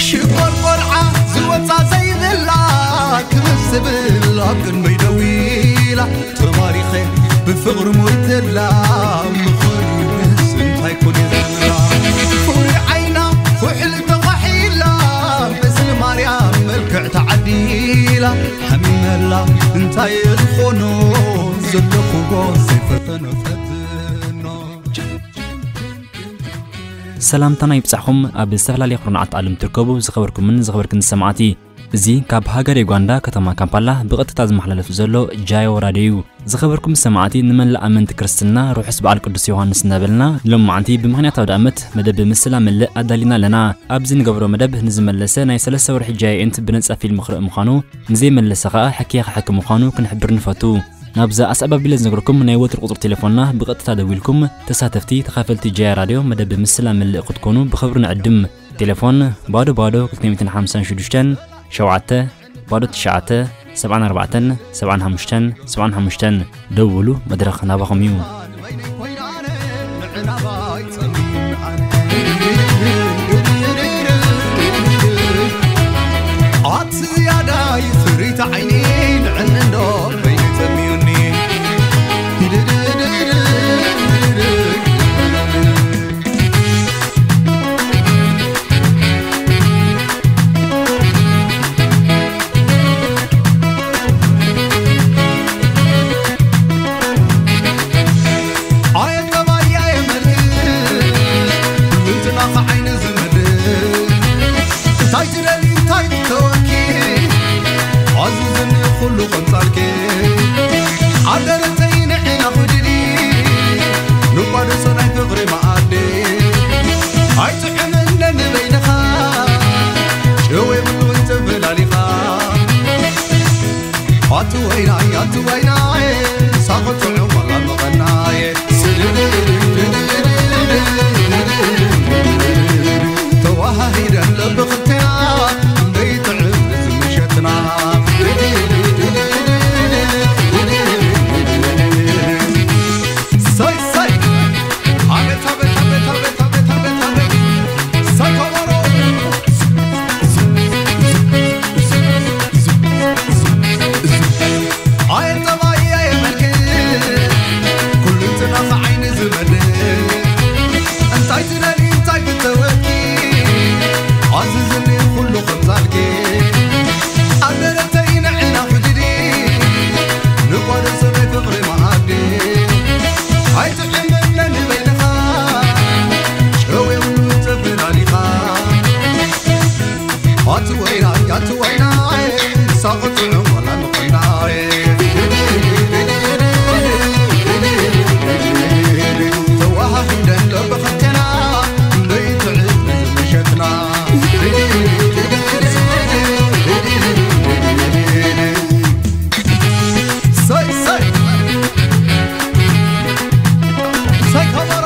ሽኮር ቆልዓ ዝወፃ ዘይብላ ክብር ዝብል ኣብ ቅድመይ ደው ኢላ ተማሪኸ ብፍቕሪ ሞይተላ ምኽርስ እንታይ ኮን ዘላ ፍቕሪ ዓይና ኩሕሊ ተዃሒላ ምስሊ ማርያም መልክዕ ተዓዲላ ሓሚመላ እንታይ ዝኾኖ ዘለኽዎ ዘይፈተኖ ፈትኖ ሰላምታና ይብጻሕኹም ኣብ ዝተፈላለየ ኩርናዓት ዓለም ትርከቡ ዝኸበርኩምን ዝኸበርክን ሰማዕቲ። እዚ ካብ ሃገር ዩጋንዳ ከተማ ካምፓላ ብቐጥታ ዝመሓላለፍ ዘሎ ጃዮ ራድዮ እዩ። ዝኸበርኩም ሰማዕቲ ንመላእ ኣመንቲ ክርስትና ርሑስ በዓል ቅዱስ ዮሃንስ እናበልና ሎማዓንቲ ብምኽንያት ኣውደ ኣመት መደብ ምስላ ምልእ ኣዳሊና ኣለና። ኣብዚ ንገብሮ መደብ ንዝመለሰ ናይ ሰለስተ ወርሒ ጃዮ ኤንት ብነጻ ፊልም ክርኢ ምዃኑ ንዘይመለሰ ከኣ ሕክያ ክሕኪ ምዃኑ ክንሕብር ንፈቱ። ናብዛ ኣስዕብ ኣቢለ ዝነግረኩም ናይ ወትሩ ቁጽሪ ቴሌፎንና ብቐጥታ ደዊልኩም ተሳተፍቲ ተኻፈልቲ ጃያ ራድዮ መደብ ምስላ ምልእ ክትኮኑ ብኽብሪ ንዕድም። ቴሌፎን ባዶ ባዶ ክልተ ሚእትን ሓምሳን ሽዱሽተን ሸውዓተ ባዶ ትሽዓተ ሰብዓን ኣርባዕተን ሰብዓን ሓሙሽተን ሰብዓን ሓሙሽተን ደውሉ መድረኽ ናባኹም እዩ። ኣቲ ዝያዳይ ፍሪት ዓይኒ ንዕኒ እንዶ በይኒ ተሚዩኒ እንታይ ትደሊ እንታይ ትተወኪ ኣዝዝኒ ኩሉ ቀንጻልኪ ኣደረተይ ንዕና ፍድዲ ንቋደሶ ናይ ፍቕሪ መኣዲ ኣይትዕምነ ንበይንኻ ጨው የብሉን ተፈላሊኻ ኣቲ ወይናይ ኣቲ ወይናይ ሳኸ ጥዑም ዋላ መቐናየ ተዋሃሂደን ለብኽልተያ ክንደይ ጥዕም እዚ ምሸትና ሳይ ሳይ ኣቤት ኣቤት ኣቤት ኣቤት ኣቤት ኣቤት ኣቤት ሳይ ከበሮ ኣየጠባየ የመልክ ኩሉ እንትናኸ ዓይኒ ዝመልክ እንታይ ትደሊ እንታይ ክተወኪ ኣዝዝኒ ኩሉ ከምዛልኪ ኣብ ደረተይ ንዕና ፍድዲ ንጓደሶ ናይ ፍቕሪ መኣዲ ኣይትዕመነ ንበይንኻ ጨው የብሉ ተፈላሊኻ ኣቲ ወይናይ ኣቲ ወይናይ ሳቕጥዑ ዋላ ምቕናይ ተዋሃሂደን ለብኸቴና ለይትዕብ ምሸትና ሰይ ሰይ ሰይ ከበሮ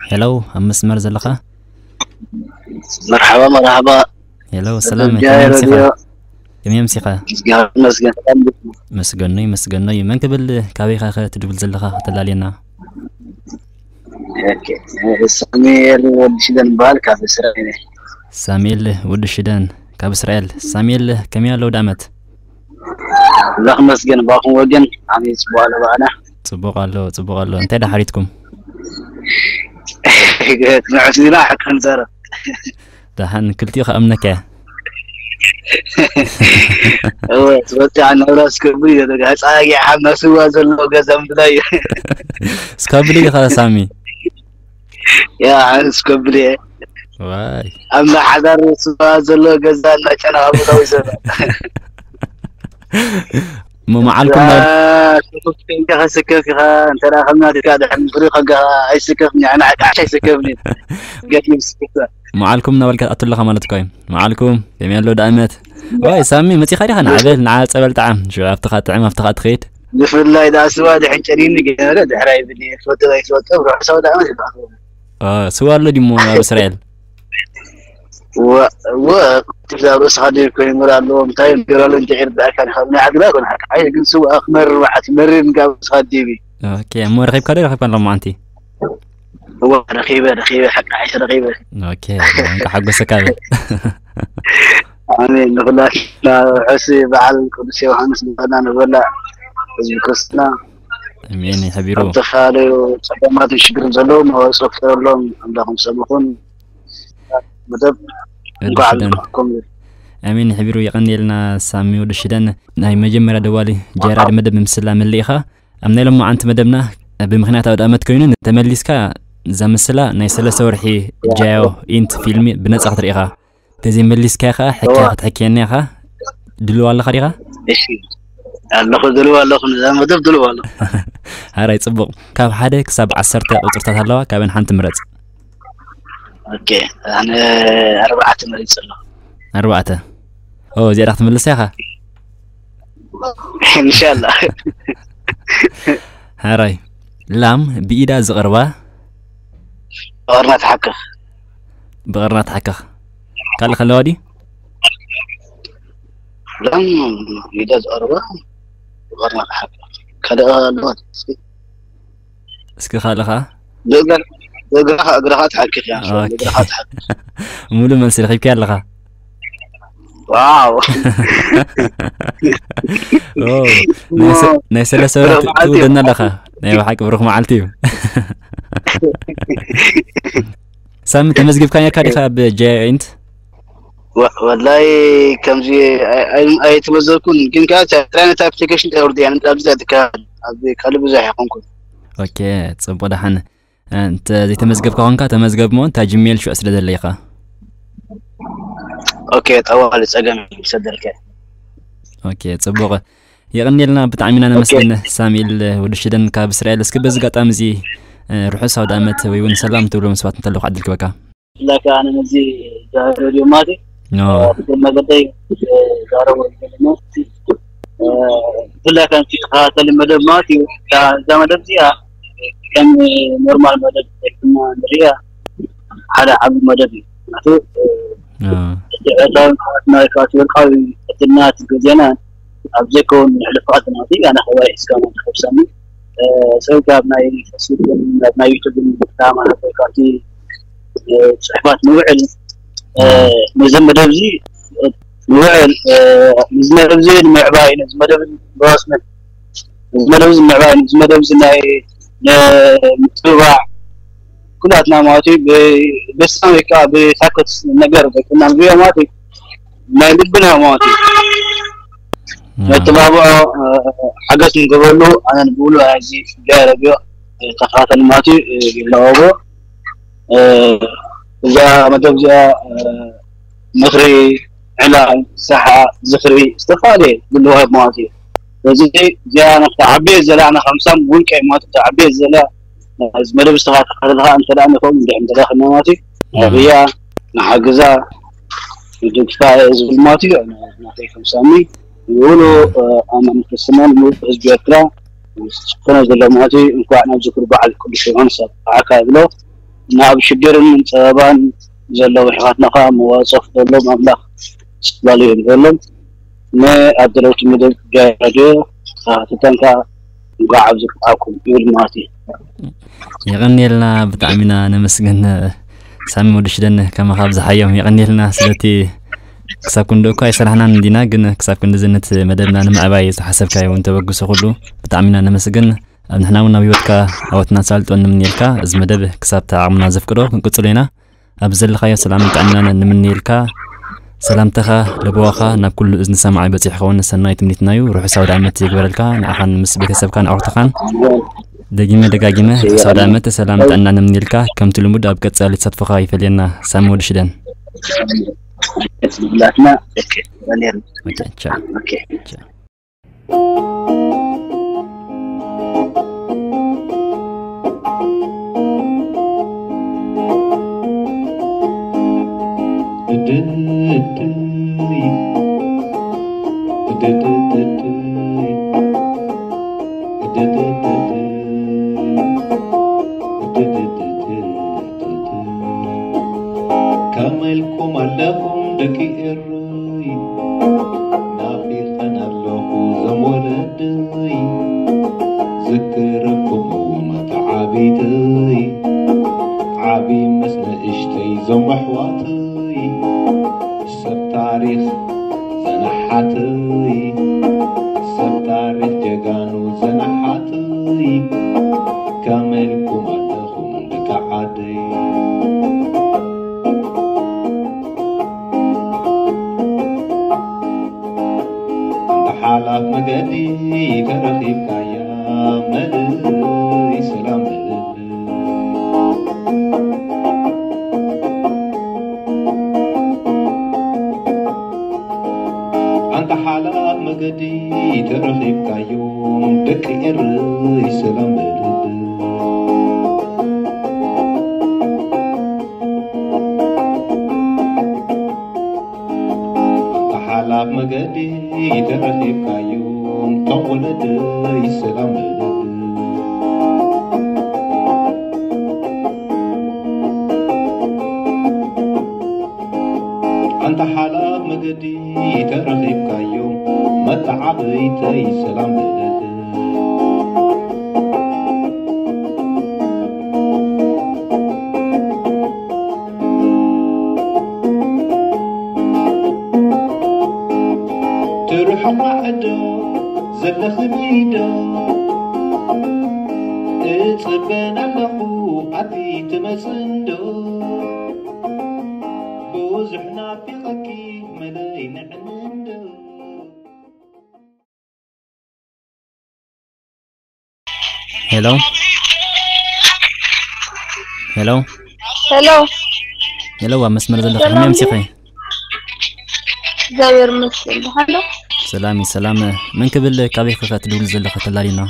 ሄሎ ኣብ መስመር ዘለኻ መርሓባ መርሓባ ሄሎ ሰላም ከመይ ኣምሲኻ ከመይ ኣምሲኻ መስገን መስገኖይ መስገኖይ መን ክብል ካበይ ኢኻ ትድውል ዘለኻ ከተላልየና ሳሙኤል ወዲ ሽደን በሃል ካብ እስራኤል ሳሙኤል ወዲ ሽደን ካብ እስራኤል ሳሙኤል ከመይ ኣሎ ወዲ ኣመት ኣምላኽ መስገን ባኹም ወገን ኣሜን ጽቡቕ ኣሎ ባዕላ ጽቡቕ ኣሎ ጽቡቕ ኣሎ እንታይ ዳሓሪትኩም ንዕስና ሕክም ዘረብ ደሓን ክልቲኡ ከኣምነካ እያ እወ ዝበፅሕ ናብራ ስከብሪ ፃጊ ሓና ስዋ ዘለዎ ገዛ ምድላይ እስካብሊ ኢኻ ሳሚ ያ ሓንስ ከብድ እየ። ዋይ ኣብ ናይ ሓዳር ስባ ዘሎ ገዛ እናጨና ኣብ ታዊ ዘበ እሞ መዓልኩም ናብ ከስከፍ ኢኻ እንተ ከምና ድካ ድሕሪ ምክሪ ከጋ ኣይስከፍኒ ኣነ ዓሽ ኣይስከፍኒ ገት ምስክፍታ መዓልኩም እናበልካ ኣትለኻ ማለት እኮ እዩ። መዓልኩም ከመይ ኣሎ ደኣመት? ዋይ ሳሚ መጺኻ ዲኻ? ንዓበል ንዓ ጸበል ጣዕም ሽዑ ኣብትኻ ጥዕም ኣብትኻ ትኸይድ። ብፍላይ ዳ ስዋ ድሕን ጨኒኒ ገለ ድሕራይ ብኒ ትወጥር ኣይትወጥር ርሕሳው ዳ መት ኦ፣ ስዋ ኣሎ ዲሞ ኣብ እስራኤል? ወ ወ ትብዛ ርእስኻ ደ ኮይኑ ምራ ኣለዎ እንታይ ገራሉ እንተ ኤርዳ ካን ካብ ናይ ዓድና ኮን ሓቂ ዓይሽ ግን ስዋ ክመርር በዓት መሪር ንጋብ ስኻ ዲቢ ኦኬ እሞ ረኺብካ ዶ ረኺብካ ኣለሞ ኣንቲ? እዋ ረኺበ ረኺበ ሓቂ ዓይሽ ረኺበ ኦኬ እንካ ሓጎሰካ በል። ኣሜን። ንኹላትና ሕሲ በዓል ቅዱስ ዮሃንስ ንበላ ንበላ ህዝቢ ክርስትና ኣሜን ይሕቢሩ። ኣብ ዝተፈላለዩ ጸገማትን ሽግርን ዘለዉ መዋጽኦ ክፈረሎም ኣምላኹም ሰምኹን መደብ እንኳዕ ሽደን ልባኩም ኣሜን ይሕቢሩ። የቐንየልና ሳሚ ወዲ ሽደን ናይ መጀመርያ ደዋሊ ጀራድ መደብ ምስላ መሊእኻ ኣብ ናይ ሎማዓንቲ መደብና ብምኽንያት ኣውደ ኣመት ኮይኑ ተመሊስካ እዛ ምስላ ናይ ሰለስተ ወርሒ ጃዮ ኢንት ፊልሚ ብነጻ ክትርኢ ኢኻ። ተዘይመሊስካ ኢኻ ሕክያ ክትሕክየኒ ኢኻ። ድልው ኣለኻ ዲኻ? እሺ ኣለኹ ድልው ኣለኹ ነዛ መደብ ድልው ኣለኹ ሓራይ ጽቡቕ። ካብ ሓደ ክሳብ ዓሰርተ ቁጽርታት ኣለዋ፣ ካብን ሓንቲ ምረጽ። ኦኬ ኣነ ኣርባዕተ መሪጽ ኣለኹ ኣርባዕተ። ኦ እዚኣ ዳ ክትምልሳ ኢኻ? እንሻላ ሓራይ ላም ብኢዳ ዝቕርባ ብቐርና ትሓክኽ ብቐርና ትሓክኽ። ካልእ ከለዋ ድዩ? ላም ኢዳ ዝቐርባ ብቐርና ትሓክኽ ካልእ ኣለዋ እስኪ ካልእ ኸዓ ብእግርኻ እግርኻ ትሓክኽ እያ ኦኬ። እግርኻ ትሓክኽ ሙሉ መልሲ ረኺብካያ ኣለኻ። ዋው ኦ፣ ናይ ሰ- ናይ ሰለስተ ወራት ብሩኽ መዓልቲ እዩ። ትውደና ኣለኻ። ናይ ብሓቂ ብሩኽ መዓልቲ እዩ። ሳሚ ተመዝጊብካ ነርካ ዲኻ ኣብ ጃይንት? ወ- ወላይ ከምዚ ኣይ- ኣይ- ኣይተመዘግኩን ግን ከዓ ትራይነት ኣፕሊኬሽን ተወርድ እያ ኣብዚ ትካል ኣብ ካልእ ብዙሕ ኣይኮንኩን ኦኬ ጽቡቕ ደሓን። እንተ ዘይተመዝገብካ ኮንካ ተመዝገብ እሞ እንታ ጂሜል ሽዑ ስለ ዘለይኻ። ኦኬ ጠዋሊ ጸገም ይሰደልከ ኦኬ ጽቡቕ። የቐንየልና ብጣዕሚ ኢና ነመስግን ሳሚኤል ወዲ ሽደን ካብ እስራኤል። እስኪ በዚ ኣጋጣሚ እዚ እ፣ ርሑስ ኣውደ ኣመት ወይ እውን ሰላም ትብሎም ሰባት እንተለኹ ዕድል ክበካ። ብፍላይ ከዓ ኣነ ነዚ ሬድዮ ማለት እዩ ኖ ብዘይ መገደይ ዛረቦ ዘለና ብፍላይ ከምቲ ተኸታተሊ መደብ ማለት እዩ እዛ መደብ እዚኣ ከም ኖርማል መደብ ሕክምና ንሪኣ ሓደ ዓብዪ መደብ እዩ ምክንያቱ እ፣ ዕለታዊ ናይ ከኣቲ ወርቃዊ ዕድልና እቲ ግዜና ኣብ ዘይከውን ንሕልፍ ከኣቲ ማለት እዩ ኣነ ከዋይ እስካ ማለት ከብሰኒ ሰብ ካብ ናይ ፌስቡክ ናብ ናይ ዩቱብ ተማሃር ከኣቲ ጽሕፋት ንውዕል ነዚ መደብ እዚ ንውዕል ነዚ መደብ እዚ ንምዕባይ ነዚ መደብ እዚ ብወስነ ነዚ መደብ እዚ ንምዕባይ ነዚ መደብ እዚ ናይ ንምትብባዕ ኩላትና ማለት እዩ ብደስታ ወይ ከዓ ብታከት ነገር ዘይኮና ንሪኦ ማለት እዩ ናይ ልብና ማለት እዩ ነተባብዖ ሓገዝ ንገበሉ ኣነ ንብሉ እዚ ጃረብዮ ተኸታተል ማለት እዩ ይለዋወ እዛ መደብ እዚኣ ምኽሪ ዕላል ሰሓ ዝኽሪ ዝተፈላለየ ዝለዋወ ማለት እዩ እዚ እዚኣ ንክትዓብየ ዘላ ንከምሳም ውልቀ ማለት ትዓብየ ዘላ እዚ መደብ ዝተኸታተልካ እንተ ደኣ ንከም እንድሕር እንተረኽብና ማለት እዩ ንዕብያ ንሓግዛ ንድግፋ እየ ዝብል ማለት እዩ ናተይ ከምሳሚ ይብሉ ኣማን ክርስትናን ምሉእ ህዝቢ ኤርትራ ዝኾነ ዘሎ ማለት እዩ እንኳዕ ናብ ዝክሪ በዓል ቅዱስ ዮሃንስ ኣብዓካ ይብሎ ናብ ሽግርን ፀበባን ዘለዉ ኣሕዋትና ከዓ መዋፅኦ ክህበሎም ኣምላኽ ፅላሉ ይግበሎም ንኣብ ዘለውቲ ምድር ጃ ራድዮ ተኸታተልታን ከዓ እንኳዕ ኣብዚ በዓኩም ይብል ማለት እዩ የቐንየልና ብጣዕሚ ኢና ነመስግን ሳሚ ወዲ ሽደን ከማኻ ኣብዝሓዮም የቐንየልና ስለቲ ክሳብ ክንዲ እኳ ኣይሰራሕናን እንዲና ግን ክሳብ ክንዲ ዝነት መደብና ንምዕባይ ዝሓሰብካዮ እውን ተበግሶ ኩሉ ብጣዕሚ ኢና ነመስግን ኣብ ንሕና እውን ኣብ ህይወትካ ዓወትና ሳልጦ ንምንየልካ እዚ መደብ ክሳብ ዓቕምና ዘፍቅዶ ክንቅፅሎ ኢና ኣብ ዘለኻዮ ሰላምን ጥዕናን ንምንየልካ ሰላምታኻ ለበዋኻ ናብ ኩሉ እዝኒ ሰማዒ በፂሑ ኸውን ሰናይ ትምኒትና እዩ ርሑስ ኣውደ ዓመት ይግበረልካ ንዓኻን ምስ ቤተሰብካን ኣዕሩኽትኻን ደጊመ ደጋጊመ ርሑስ ኣውደ ዓመት፣ ሰላም ጥዕና ንምንየልካ። ከምቲ ልሙድ ኣብ ቀጻሊ ተሳትፎኻ ይፈልየና ሳሚ ወዲ ሽደን። ብላትና ኦኬ፣ በኔር ኦኬ፣ ቻው። ኦኬ። ቻው። ከመይ ኢልኩም ኣለኹም ደቂ ኤረይ? ናፊቐን ኣለኹ ዞም ወለደይ፣ ዝክረኩም መተዓቢተይ፣ ዓቢ ምስ ንእሽተይ ዞም ኣሕዋተይ፣ ሰብ ታሪኽ ዘነሓተይ፣ ሰብ ታሪኽ ጀጋኑ ዘነሓተይ፣ ከመይ ኢልኩም ኣለኹም ደቂ ዓደይ? ኣንታ ሓላፍ መገዲ ተረኺብካያ፣ መልእይ ሰላም በለለይ። ኣንታ ሓላፍ መገዲ ተረኺብካዮም፣ ደቂ ኤረይ ሰላም በለለይ። ኣንታ ሓላፍ መገዲ ተረኺብካዮም፣ ቶም ወለደይ ሰላም በለለይ። ኣንታ ሓላፍ መገዲ ተረኺብካዮም፣ መተዓብይተይ ሰላም በለለይ። ትርሕቕ ማዕዶ ዘለኽኒ ዶ? እጽበን ኣለኹ ኣቲ ትመጽእ እንዶ? ብዙሕ ናፊቐኪ መለይ ንዕኒ እንዶ? ሄሎ ሄሎ ሄሎ ሄሎ፣ ኣብ መስመር ዘለኺ ሰላም ከመይ ኣምሲኺ? ድዩ? እግዚኣብሔር ይመስገን። ደሓን ዶ? ሰላም እዩ፣ ሰላም። መን ክብል፣ ካበይ ኸ ትድውል ዘለኺ ተላሊና?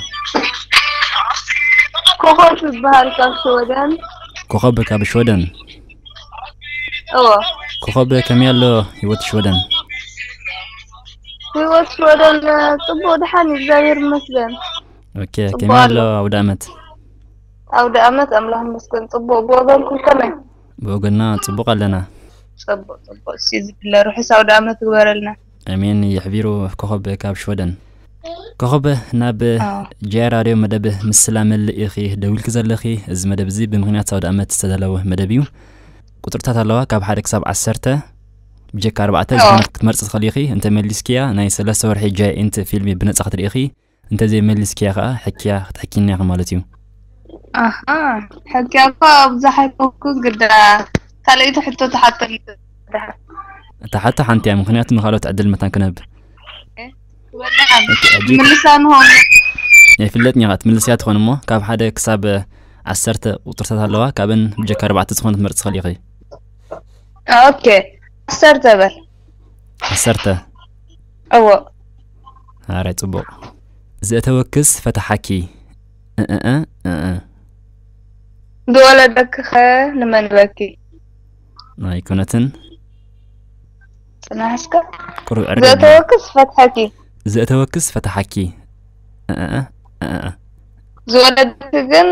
ኮኾብ ትበሃል ካብ ሽወደን። ኮኸብ ካብ ሽወደን። እዎ ኮኸብ ከመይ ኣሎ ህይወት ሽወደን? ህይወት ሽወደን ጽቡቕ ደሓን እዩ፣ እግዚኣብሔር ይመስገን። ኦኬ፣ ጽቡቕ ከመይ ኣሎ ኣሎ። ኣውደ ዓመት? ኣውደ ዓመት ኣምላኽ ይመስገን ጽቡቕ። ብወገንኩም ከመይ? ብወገንና ጽቡቕ ኣለና። ጽቡቕ ጽቡቕ። እሺ ዝብለ ርሑስ ኣውደ ዓመት ይግበረልና። ኣሜን። የሕቢሩ። ኮኸብ ካብ ሽወደን። ኮኸብ፣ ናብ ኣዎ። ጃያ ራድዮ መደብ ምስላ መልእ ኢኺ ደዊልኪ ዘለኺ። እዚ መደብ እዚ ብምኽንያት ኣውደ ዓመት ዝተዳለወ መደብ እዩ። ቁጽርታት ኣለዋ፣ ካብ ሓደ ክሳብ ዓሰርተ። ብጀካ ኣርባዕተ ኣዎ። ዝኾነት ክትመርጺ ትኽእሊ ኢኺ። እንተ መሊስኪያ፣ ናይ ሰለስተ ወርሒ ጃይንት ፊልም ብነጻ ክትርኢ ኢኺ። እንተ ዘይመሊስኪያ ከኣ ሕክያ ክትሕኪኒ ኢኺ ማለት እዩ። ኣሃ፣ ሕክያ እኮ ኣብዛሓ ኣይኮንኩን ግዳ። ካልኣይቲ ሕቶ ተሓተኒ። እታ ሓታ ሓንቲ እያ፣ ምኽንያቱ ንኻልኦት ዕድል መታን ክንህብ። ወላሓን ኦኬ፣ ሕጂ ምልሳ ንሆን ይፍለጥ ኒኻ ትምልስያ ትኾን እሞ፣ ካብ ሓደ ክሳብ ዓሰርተ ቁጽርታት ኣለዋ፣ ካብን ብጀካ ኣርባዕተ ዝኾነ ትመርጽ ትኽእል ኢኺ። ኦኬ፣ ዓሰርተ በል። ዓሰርተ። እዎ ኣረ ጽቡቕ። ዘእተወክስ ፈታሓኪ። እእእ፣ እእ። ዝወለደኪ ኸ ንመን በኪ? ኣይኮነትን። ጽናሕ እስከ። ቁሩብ ዕርዲ። ዘእተወክስ ፈትሐኪ። ዘእተወክስ ፈታሓኪ። እእእ፣ እእእ። ዝወለደኪ ግን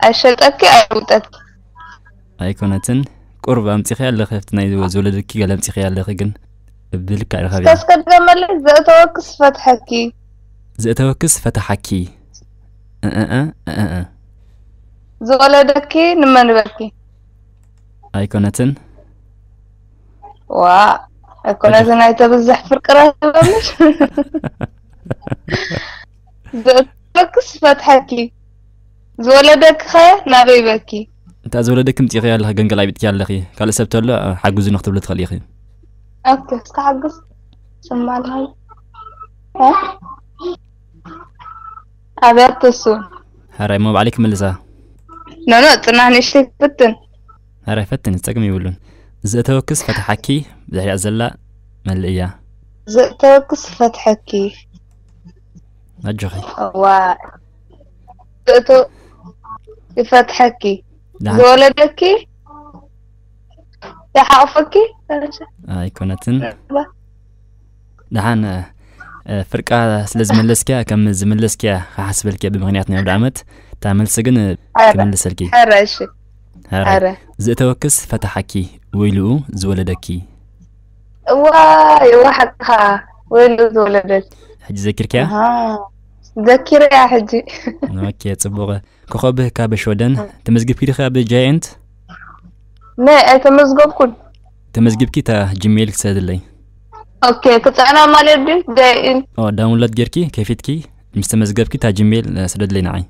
ኣይሸጠኪ ኣይውጠኪ። ኣይኮነትን። ቁሩብ ኣምጺኺ ኣለኺ፣ ኣብቲ ናይ ዝወ-፣ ዝወለደኪ ገለ ኣምጺኺ ኣለኺ፣ ግን ብልክዕ ርኸብያ። እስከ እስከ ድገመለይ። ዘእተወክስ ፈትሐኪ። ዘእተወክስ ፈታሓኪ። እእእ፣ እእእ። ዝወለደኪ ንመን በኪ? ኣይኮነትን። ዋ፣ ኣይኮነትን፣ ኣይተብዝሕ ፍርቂ ረኺበምሽ። ዘእተወክስ ፈትሐኪ። ዝወለደኪ ኸ ናበይ በኪ? እታ ዝወለደኪ ምጽኢኺ ኣለኺ፣ ገንገል ኣቢጥኪ ኣለኺ። ካልእ ሰብ ተሎ ሓግዙ ንክትብሉ ትኽእል ኢኺ። ኦኬ፣ እስከ ሓግዝ። ስማና። እ? ኣብያት ተስውን። ሕራይ እሞ ባዕለይ ክምልሳ። ኖ ኖ፣ ጽናሕ ንእሽተይ ክፍትን። ሕራይ ፈትን፣ ዝጸግም ይብሉን። ዘእተወክስ ፈትሓኪ፣ ብድሕሪኣ ዘላ መልእያ። ዘእተወክስ ፈትሐኪ። ኣጆኺ። እዋ። ዘእቶ-፣ ይፈትሐኪ። ደሓን። ዝወለደኪ ይሓቕፈኪ። ኣይኮነትን። እዋ። ደሓን፣ እ፣ እ፣ ፍርቃ ስለ ዝመለስኪያ፣ ከም ዝመለስኪያ ክሓስበልኪያ ብምኽንያት ናይ ኣውደ ዓመት። እታ መልሲ ግን፣ እ፣ ኣረ። ክምልሰልኪ። ኣረ፣ እሺ። ኣረ። ኣረ። ዘእተወክስ ፈታሓኪ፣ ወይልኡ ዝወለደኪ። እዋ፣ እዋ፣ ሓቅኻ። ወይልኡ ዝወለደኪ። ሕጂ ዘኪርኪያ? ኣሃ። ዘኪረያ ሕጂ። ኦኬ፣ ጽቡቕ። ኮኸብ ካብ ሽወደን፣ ተመዝጊብኪ ዲኺ ኣብ ጃይንት? ናይ፣ ኣይተመዝገብኩን። ተመዝጊብኪ እታ ጂሜይል ክሰደለይ። ኦኬ፣ ክጽዕና ማለት ድዩ? ጃይንት። ኦ፣ ዳውንሎድ ጌርኪ፣ ከፊትኪ፣ ምስ ተመዝገብኪ እታ ጂሜይል፣ እ፣ ስደድለይ ንዓይ።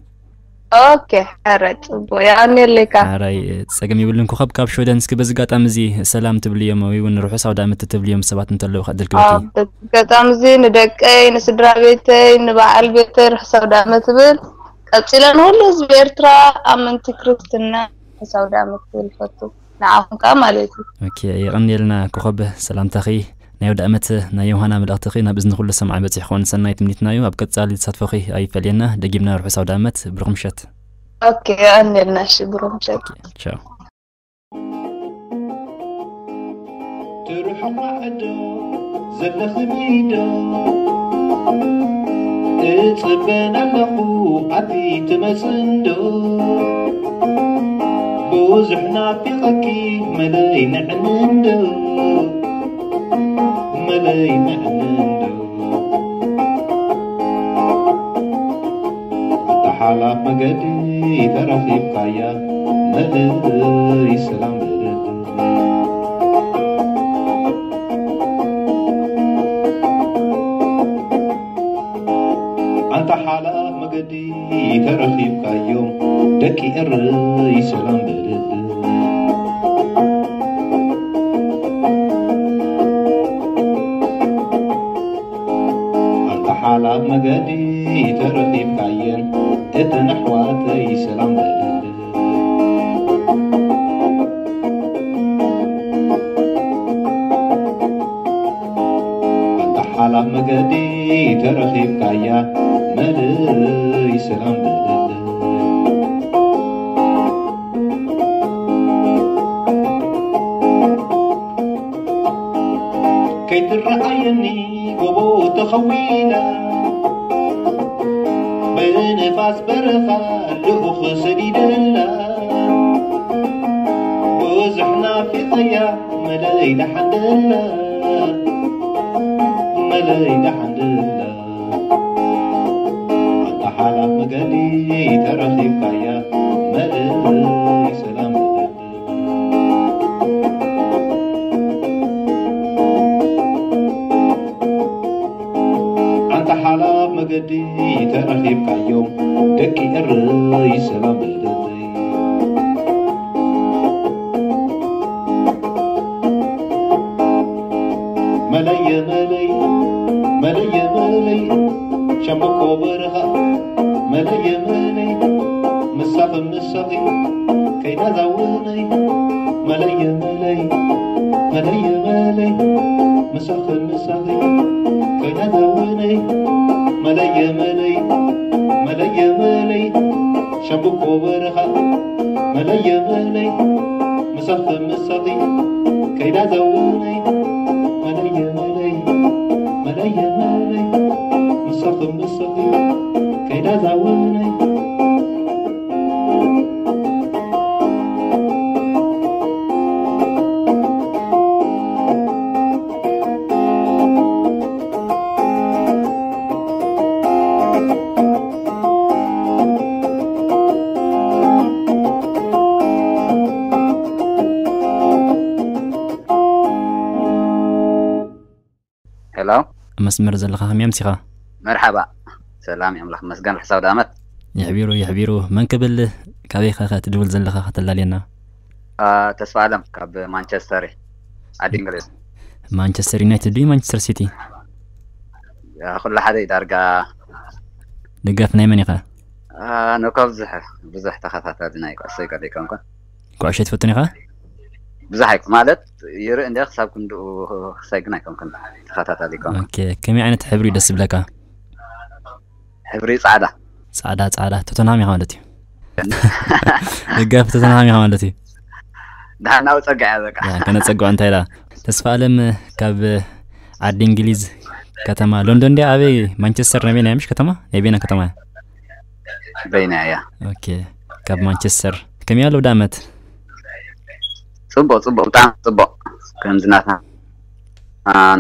ኦኬ፣ ኧረ ጽቡቕ፣ የቐንየለይካ። ኣራይ፣ እ፣ ጸገም የብሉን። ኮኸብ ካብ ሽወደን፣ እስኪ በዚ ኣጋጣሚ እዚ ሰላም ትብልዮም ወይ እውን ርሑስ ኣውደ ዓመት ትብልዮም ሰባት እንተለዉ ከዕድል ክብልኪ። ኣብ በዚ ኣጋጣሚ እዚ ንደቀይ፣ ንስድራ ቤተይ፣ ንበዓል ቤተይ ርሑስ ኣውደ ዓመት እብል። ቀጺለ ንኹሉ ህዝቢ ኤርትራ ኣመንቲ ክርስትና ርሑስ ኣውደ ዓመት ክብል እፈቱ። ንዓኹም ከኣ ማለት እዩ። ኦኬ፣ የቐንየልና ኮኸብ ሰላምታኺ። ናይ ኣውደ ዓመት ናይ ዮሃና መልእኽትኺ ናብ እዝኒ ኩሉ ሰማዒ በጺሑ ክኸውን ሰናይ ትምኒትና እዩ። ኣብ ቀጻሊ ተሳትፎኺ ኣይፈለየና። ደጊምና ርሑስ ኣውደ ዓመት፣ ብሩኽ ምሸት። ኦኬ፣ የቐንየልና። እሺ፣ ብሩኽ ምሸት። ኦኬ፣ ቻው። ትርሕቕ ማዕዶ ዘለኽኒ ዶ? እጽበን ኣለኹ ኣቲ ትመጽእ እንዶ? ብዙሕ ናፊቐኪ መለይ ንዕኒ እንዶ? መለይ ንዕኒ እንዶ? ኣታ ሓላፍ መገዲ ተረኺብካያ መለይ ሰላም በለለይ። ኣንታ ሓላፍ መገዲ ተረኺብካዮም ደቂ ኤረይ ሰላም በለለይ። ኣንታ ሓላፍ መገዲ ተረኺብካየን እተን ኣሕዋተይ ሰላም በለለይ። ኣንታ ሓላፍ መገዲ ተረኺብካያ መለይ ሰላም በለለይ። ከይትረኣየኒ ጎቦ ተኸዊላ ብንፋስ በረኻ ልኡኽ ሰዲደላ ብዙሕ ናፊቐያ መለይ ደሓን ደላ መለይ ደሓን ደላ ኣታ ሓላፍ መገዲ ተረኺብካያ መለይ ሰላም በለለይ። ኣንታ ሓላፍ መገዲ ተረኺብካዮም ደቂ ኤረይ ሰላም በለለይ። መለየ መለይ መለየ መለይ ሸምበቆ በረኻ መለየ መለይ ምሳኺ ምሳኺ ከይዳ ዛውነይ መለየ መለይ መለየ መለይ ምሳኺ ምሳኺ ከይዳ ዛውነይ መለየ መለይ መለየ መለይ ሸምበቆ በረኻ መለየ መለይ ምሳኺ ምሳኺ ከይዳ ዛውነይ መለየ መለይ መለየ መለይ ምሳኺ ምሳኺ ከይዳ ዛውነይ። ሄሎ። መስመር ዘለኻ ከመይ ኣምሲኻ? መርሓባ። ሰላም፣ ኣምላኽ ይመስገን። ርሑስ ኣውደ ዓመት። የሕቢሩ፣ የሕቢሩ። መን ክብል፣ ካበይ ኸ ትድውል ዘለኻ ከተላልየና? አ፣ ተስፋ ኣለም ካብ ማንቸስተር፣ ዓዲ እንግሊዝ። ማንቸስተር ዩናይትድ ድዩ ማንቸስተር ሲቲ? ያ፣ ኩሉ ሓደ እዩ ዳርጋ። ደጋፊ ናይ መን ኢኻ? ኣነ እኳ ብዙሕ ብዙሕ ተኸታታሊ ናይ ኩዕሶ እግሪ ኣይኮንኩን። ኩዕሾ ትፈትን ኢኻ? ብዙሕ ኣይኮ ማለት ይርኢ እንደ ክሳብ ክንድኡ ክሳይ ግን ኣይኮንኩን ተኸታታሊ ኣይኮንኩን። ኦኬ፣ ከመይ ዓይነት ሕብሪ ደስ ይብለካ? ሕብሪ ጻዕዳ። ጻዕዳ ጻዕዳ ቶተንሃም ኢኻ ማለት እዩ። ደጋፊ ቶተንሃም ኢኻ ማለት እዩ። ድሓናዊ ጸጋ እያ በቃ። ያ፣ ከነጸግዖ እንታይ ኢላ? ተስፋ ኣለም ካብ ዓዲ እንግሊዝ ከተማ ሎንዶን ድያ ኣበይ? ማንቸስተር ናይ ቤና ምሽ ከተማ ናይ ቤና ከተማ እያ። በይና እያ። ኦኬ፣ ካብ ማንቸስተር ከመይ ኣሎ ዳመት? ጽቡቅ ጽቡቅ ብጣዕሚ ጽቡቅ። ከምዚ ናትና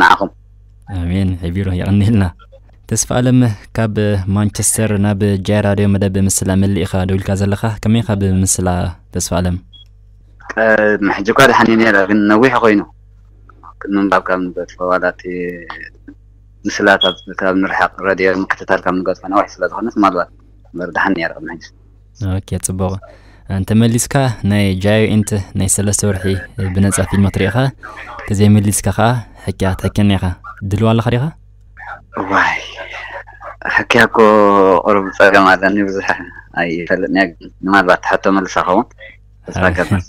ንዓኹም። ኣሜን። ሕቢሩ የቐኒልና። ተስፋ ኣለም ካብ ማንቸስተር ናብ ጃይ ራድዮ መደብ ምስላ መሊእኻ ደው ኢልካ ዘለኻ ከመይ ኢኻ ብምስላ? ተስፋ ኣለም ቅድሚ ሕጂ እኳ ደሓን እዩ ነይረ፣ ግን ነዊሕ ኮይኑ ምንባብ ካብ ንገድፎ ዋላ እቲ ምስላታት ካብ ንርሕቕ ረድዮ ምክትታል ካብ ንገድፎ ነዊሕ ስለ ዝኾነት ምናልባት እምበር ደሓን ነይረ ቅድሚ ሕጂ። ኦኬ፣ ጽቡቕ። እንተመሊስካ ናይ ጃዮ ኢንት ናይ ሰለስተ ወርሒ ብነጻ ፊልም ክትርኢ ኢኻ። እንተዘይመሊስካ ከኣ ሕክያ ክትሕክየና ኢኻ። ድልዋ ኣለኻ ዲኻ? ዋይ ሕክያ እኮ ቁሩብ ጸገም ኣለኒ፣ ብዙሕ ኣይፈልጥን እየ፣ ግን ምናልባት ሕቶ መልሳ ኸውን ተስፋ ገብር።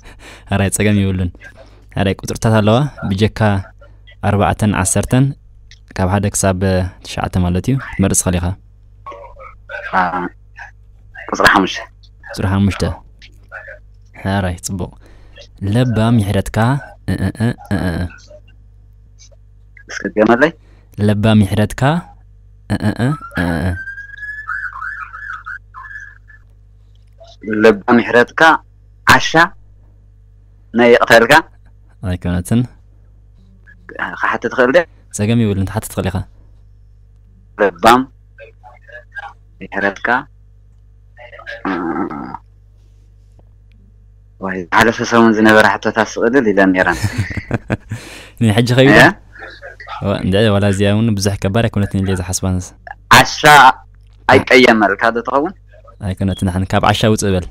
ኣራይ ጸገም ይብሉን። ኣራይ ቁጽርታት ኣለዋ ብጀካ ኣርባዕተን ዓሰርተን ካብ ሓደ ክሳብ ትሽዓተ ማለት እዩ ክትመርጽ ትኽእል ኢኻ። አ፣ ቁጽሪ ሓሙሽተ። ቁጽሪ ሓሙሽተ። ኣራይ ጽቡቕ። ለባም ይሕረትካ። እ፣ እ፣ እ፣ እ፣ እ። እስኪ ድገመለይ። ለባም ይሕረትካ። እ፣ እ፣ እ፣ እ፣ እ። ለባም ይሕረትካ። ዓሻ ናይ ይቕተልካ። ኣይኮነትን። ክሓትት ትኽእል ደ? ጸገም ይብልን ትሓትት ትኽእል ኢኻ። ለባም ይሕረትካ። ወይ ዝሓለፈ ሰሙን ዝነበረ ሕቶታት ስቕልል ኢለን ነይረን። ናይ ሕጂ ኸይደ እ? እንደ ዋላ እዚኣ እውን ብዙሕ ከባድ ኣይኮነትን ኢለ ዝሓስባንስ ዓሻ ኣይቀየመልካ ዶ ትኸውን? ኣይኮነትን። ንሓን ካብ ዓሻ ውፅእ በል።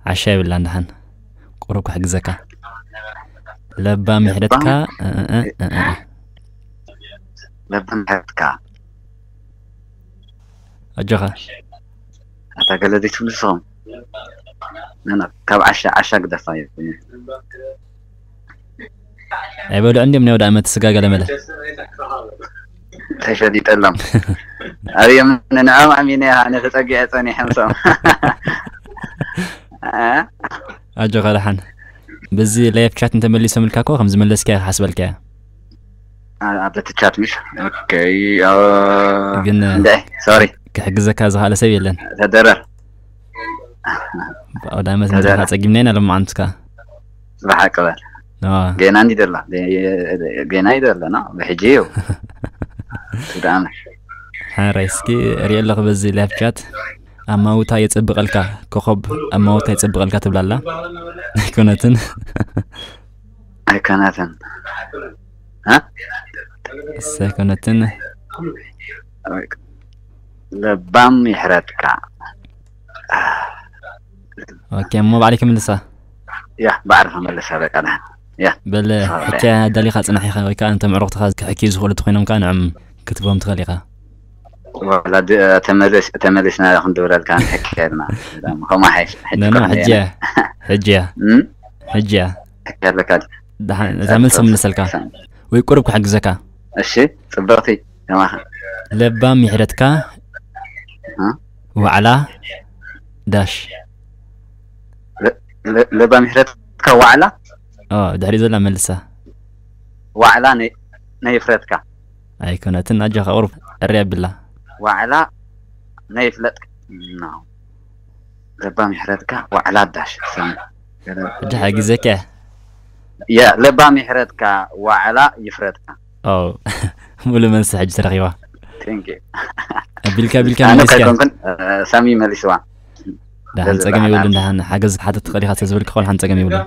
ዓሻ ይብላ ንሓን ቁሩብ ክሕግዘካ። ለባም ይሕደትካ። እ፣ እ፣ እ፣ እ፣ እ። ለባም ይሕረትካ። ኣጆኻ። ኣታ ገለ ዘይትብሉ ንስኹም። ነና፣ ካብ ዓሻ ዓሻ ግደፋ እዩ። ኣይበልዑ እንዲም ናይ ወደ ዓመት ስጋ ገለመለ። ተሸሊጠሎም። ኣርዮም ንዕኦም ኣሚነ ኣነ ተጸጊዐ ጸኒሐ ምስኦም። እ? ኣጆኻ ደሓን። በዚ ላይፍ ቻት እንተመሊሶምልካ እኮ ከም ዝመለስካዮ ክሓስበልካ እያ። ኣ-፣ ኣብ በቲ ቻት ምሽ? ኦኬ። ኦ፣ ግን እንደ ሶሪ ክሕግዘካ ዝኽኣለ ሰብ የለን። ተደረር። ብኣውደ ዓመት ተደረር። ምድርካ ጸጊምና ኢና ሎማዓንትካ። ብሓቂ በል። ዋ። ገና እንዲ ደላ ገና እዩ ደለና ብሕጂ እዩ። ብጣዕሚ ሓራይ እስኪ ሪኦ ኣለኹ በዚ ላይፍ ቻት። ኣማውታ የጸብቐልካ ኮኸብ ኣማውታ የጸብቐልካ ትብላላ። ኣይኮነትን። ኣይኮነትን። እ? እሰ ኣይኮነትን። ለባም ይሕረትካ። ኦኬ፣ እሞ ባዕለይ ክምልሳ። ያ ባዕልኻ መልሳ በቃ። ደሓን። ያ በል ሰላም። ሕክያ ኣዳሊኻ ጽናሕ ኢኻ ወይ ከዓ እንቶም ኣዕሩኽትኻ ክሕክዩ ዝኽእሉ እንተኾይኖም ከዓ ንዕም ክትቦም ትኽእል ኢኻ። ወላ ድ-፣ ተመለስ-፣ ተመሊስና ክንድብለልካ ንሕክያ ኢልና። ከምኡ ሓይሽ። ሕጂ ነኖ ከኣ ሕጂ እያ። ሕጂ እያ። እም? ሕጂ እያ። ሕክያ ኣለካ። ደሓን እዛ መልሲ ምልሰልካ ወይ ቁሩብ ክሕግዘካ። እሺ ጽብቕቲ። ከማኻ። ለባም ይሕደትካ። እ? ዋዕላ ዳሽ። ለ-፣ ለ-፣ ለባም ይሕረትካ ዋዕላ። ኦ ድሕሪ ዘላ መልሳ። ዋዕላ ነይ-፣ ነይፍረትካ። ኣይኮነትን ኣጆኻ ቁሩብ ዕሪ ኣቢላ። ዋዕላ ነይፍለጥ። ኖ። ለባም ይሕረትካ ዋዕላ ዳሽ። ሰም-፣ ሕጂ ሓጊዘካ። ያ ለባም ይሕረትካ ዋዕላ ይፍረትካ። ኦ ሙሉ መልሲ ሕጂ ተረኺባ። Thank you። ኣቢልካ ኣቢልካ ኣነ መሊስካ። ከይኮንኩን፣ እ፣ ሳሚ መሊስዋ። ደሓን ጸገም ይብሉን ደሓን ሓገዝ ክትሓትት ትኽእል ኢኻ ተዝብል ክኸውን ሓን ጸገም ይብሉን።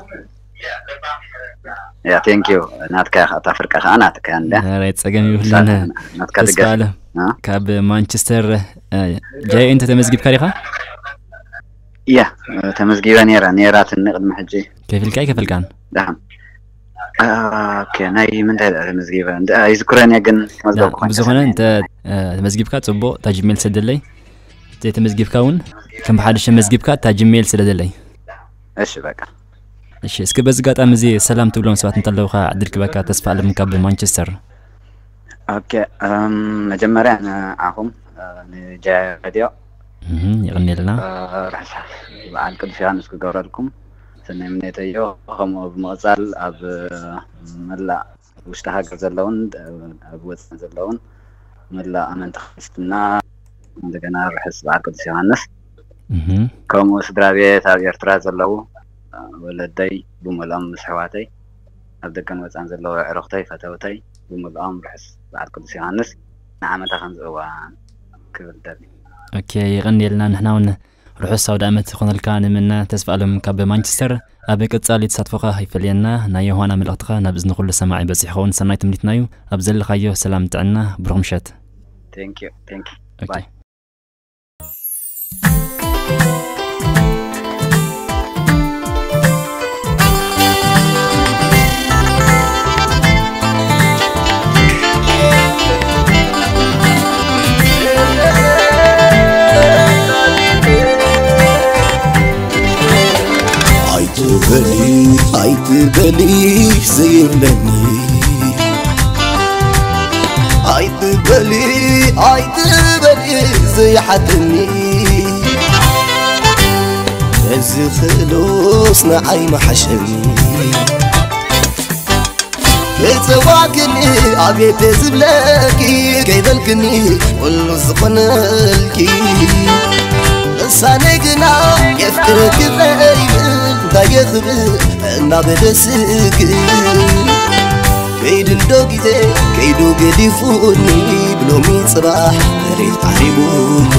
ያ thank you። ናትካ ኢኻ፣ እታ ፍርቂ ከኣ ናትካ እንደ። ኧረ ጸገም ይብሉን። ናትካ ተስፋ ድገፍ። ኣለም እ? ካብ ማንቸስተር እ፣ ጃይ ኢንት ተመዝጊብካ ዲኻ? ያ፣ እ፣ ተመዝጊበ ነይረ፣ ነይራትኒ ቅድሚ ሕጂ። ከፊልካ ኣይከፈልካን? ደሓን። እ፣ ኦኬ፣ ናይ ምንታይ ደኣ ተመዝጊበ? እንደ፣ ኣይዝክሮን እየ ግን ተመዝገብኩ ብዝኾነ እንተ እ፣ ተመዝጊብካ ጽቡቕ ታጅሜል ሰደለይ። ዘይተመዝጊብካ እውን ከም ብሓድሽ መዝጊብካ እታ ጂሜል ስለ ዘለይ። እሺ በቃ። እሺ፣ እስኪ በዚ ኣጋጣሚ እዚ ሰላም ትብሎም ሰባት እንተለውኻ ዕድል ክበካ። ተስፋ ኣለም ካብ ማንቸስተር። ኦኬ። እም፣ መጀመርያ ንዓኹም፣ እ፣ ንጃያ ሬድዮ፣ እም፣ ይቕንየልና። እ፣ ርሕሳ በዓል ቅዱስ ዮሃንስ ክገብረልኩም ሰናይ ምንየተዮ። ከምኡ ብምቕጻል ኣብ መላእ ውሽጢ ሃገር ዘለውን ኣብ ወፃኢ ዘለውን መላእ ኣመንቲ ክርስትና እንደገና ርሑስ በዓል ቅዱስ ዮሃንስ። እህ። ከምኡ ስድራ ቤት ኣብ ኤርትራ ዘለዉ፣ እ፣ ወለደይ ብምልኦም ምስ ኣሕዋተይ፣ ኣብ ደገን ወፃን ዘለዉ ኣዕሩኽተይ ፈተውተይ ብምልኦም ርሑስ በዓል ቅዱስ ዮሃንስ ንዓመታ ከምዚ እዋን ክብል ደሊ። ኦኬ፣ ይቐንየልና። ንሕና እውን ርሑስ ኣውደ ዓመት ይኾነልካ ንምነ። ተስፋ ኣለም ካብ ማንቸስተር። ኣብ ቀጻሊ ተሳትፎኻ ኣይፈለየና። ናይ ዮሃና መልእኽትኻ ናብ እዝኒ ኩሉ ሰማዒ በጺሑ ኸውን ሰናይ ትምኒትና እዩ። ኣብ ዘለኻዮ ሰላም ጥዕና፣ ብሩኽ ምሸት። Thank you, thank you. ኦኬ። ባይ። ኣይትበሊ፣ ኣይትበሊ፣ ዘይብለኒ። ኣይትበሊ፣ ኣይትበሊ፣ ዘይሓተኒ። እዚ ክእሎስ ንዓይ ምሓሸኒ። ክጸዋክኒ ኣቤት ዝብለኪ፣ ከይበልክኒ ኩሉ ዝኾነልኪ። ልሳነይ ግና የፍቅረኪ ዘይብል እንታይ የኽብል እናበለ ስግእ። ከይዱ እንዶ ግዜ ከይዱ ገዲፉኒ፣ ብሎሚ ጽባሕ መሬት ዓሪቡኒ።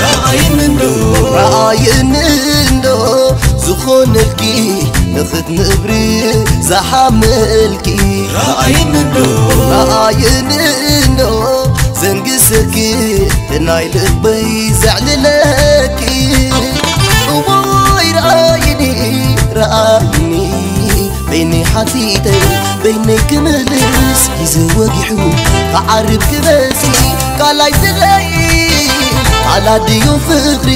ረኣይኒ እንዶ፣ ረኣይኒ እንዶ ዝኾነልኪ ንኽትነብሪ ዝሓመልኪ። ረኣይኒ እንዶ፣ ረኣይኒ እንዶ ዘንግሰኪ ናይ ልበይ ዘዕልለኪ። እዋይ ረኣይኒ፣ ረኣይኒ በይነይ ሓቲተ በይነይ ክምልስ ግዜ ወጊሑ ክዓርብ ክበሲ። ቃላይ ድለይ ቃላ ድዩ ፍቕሪ፣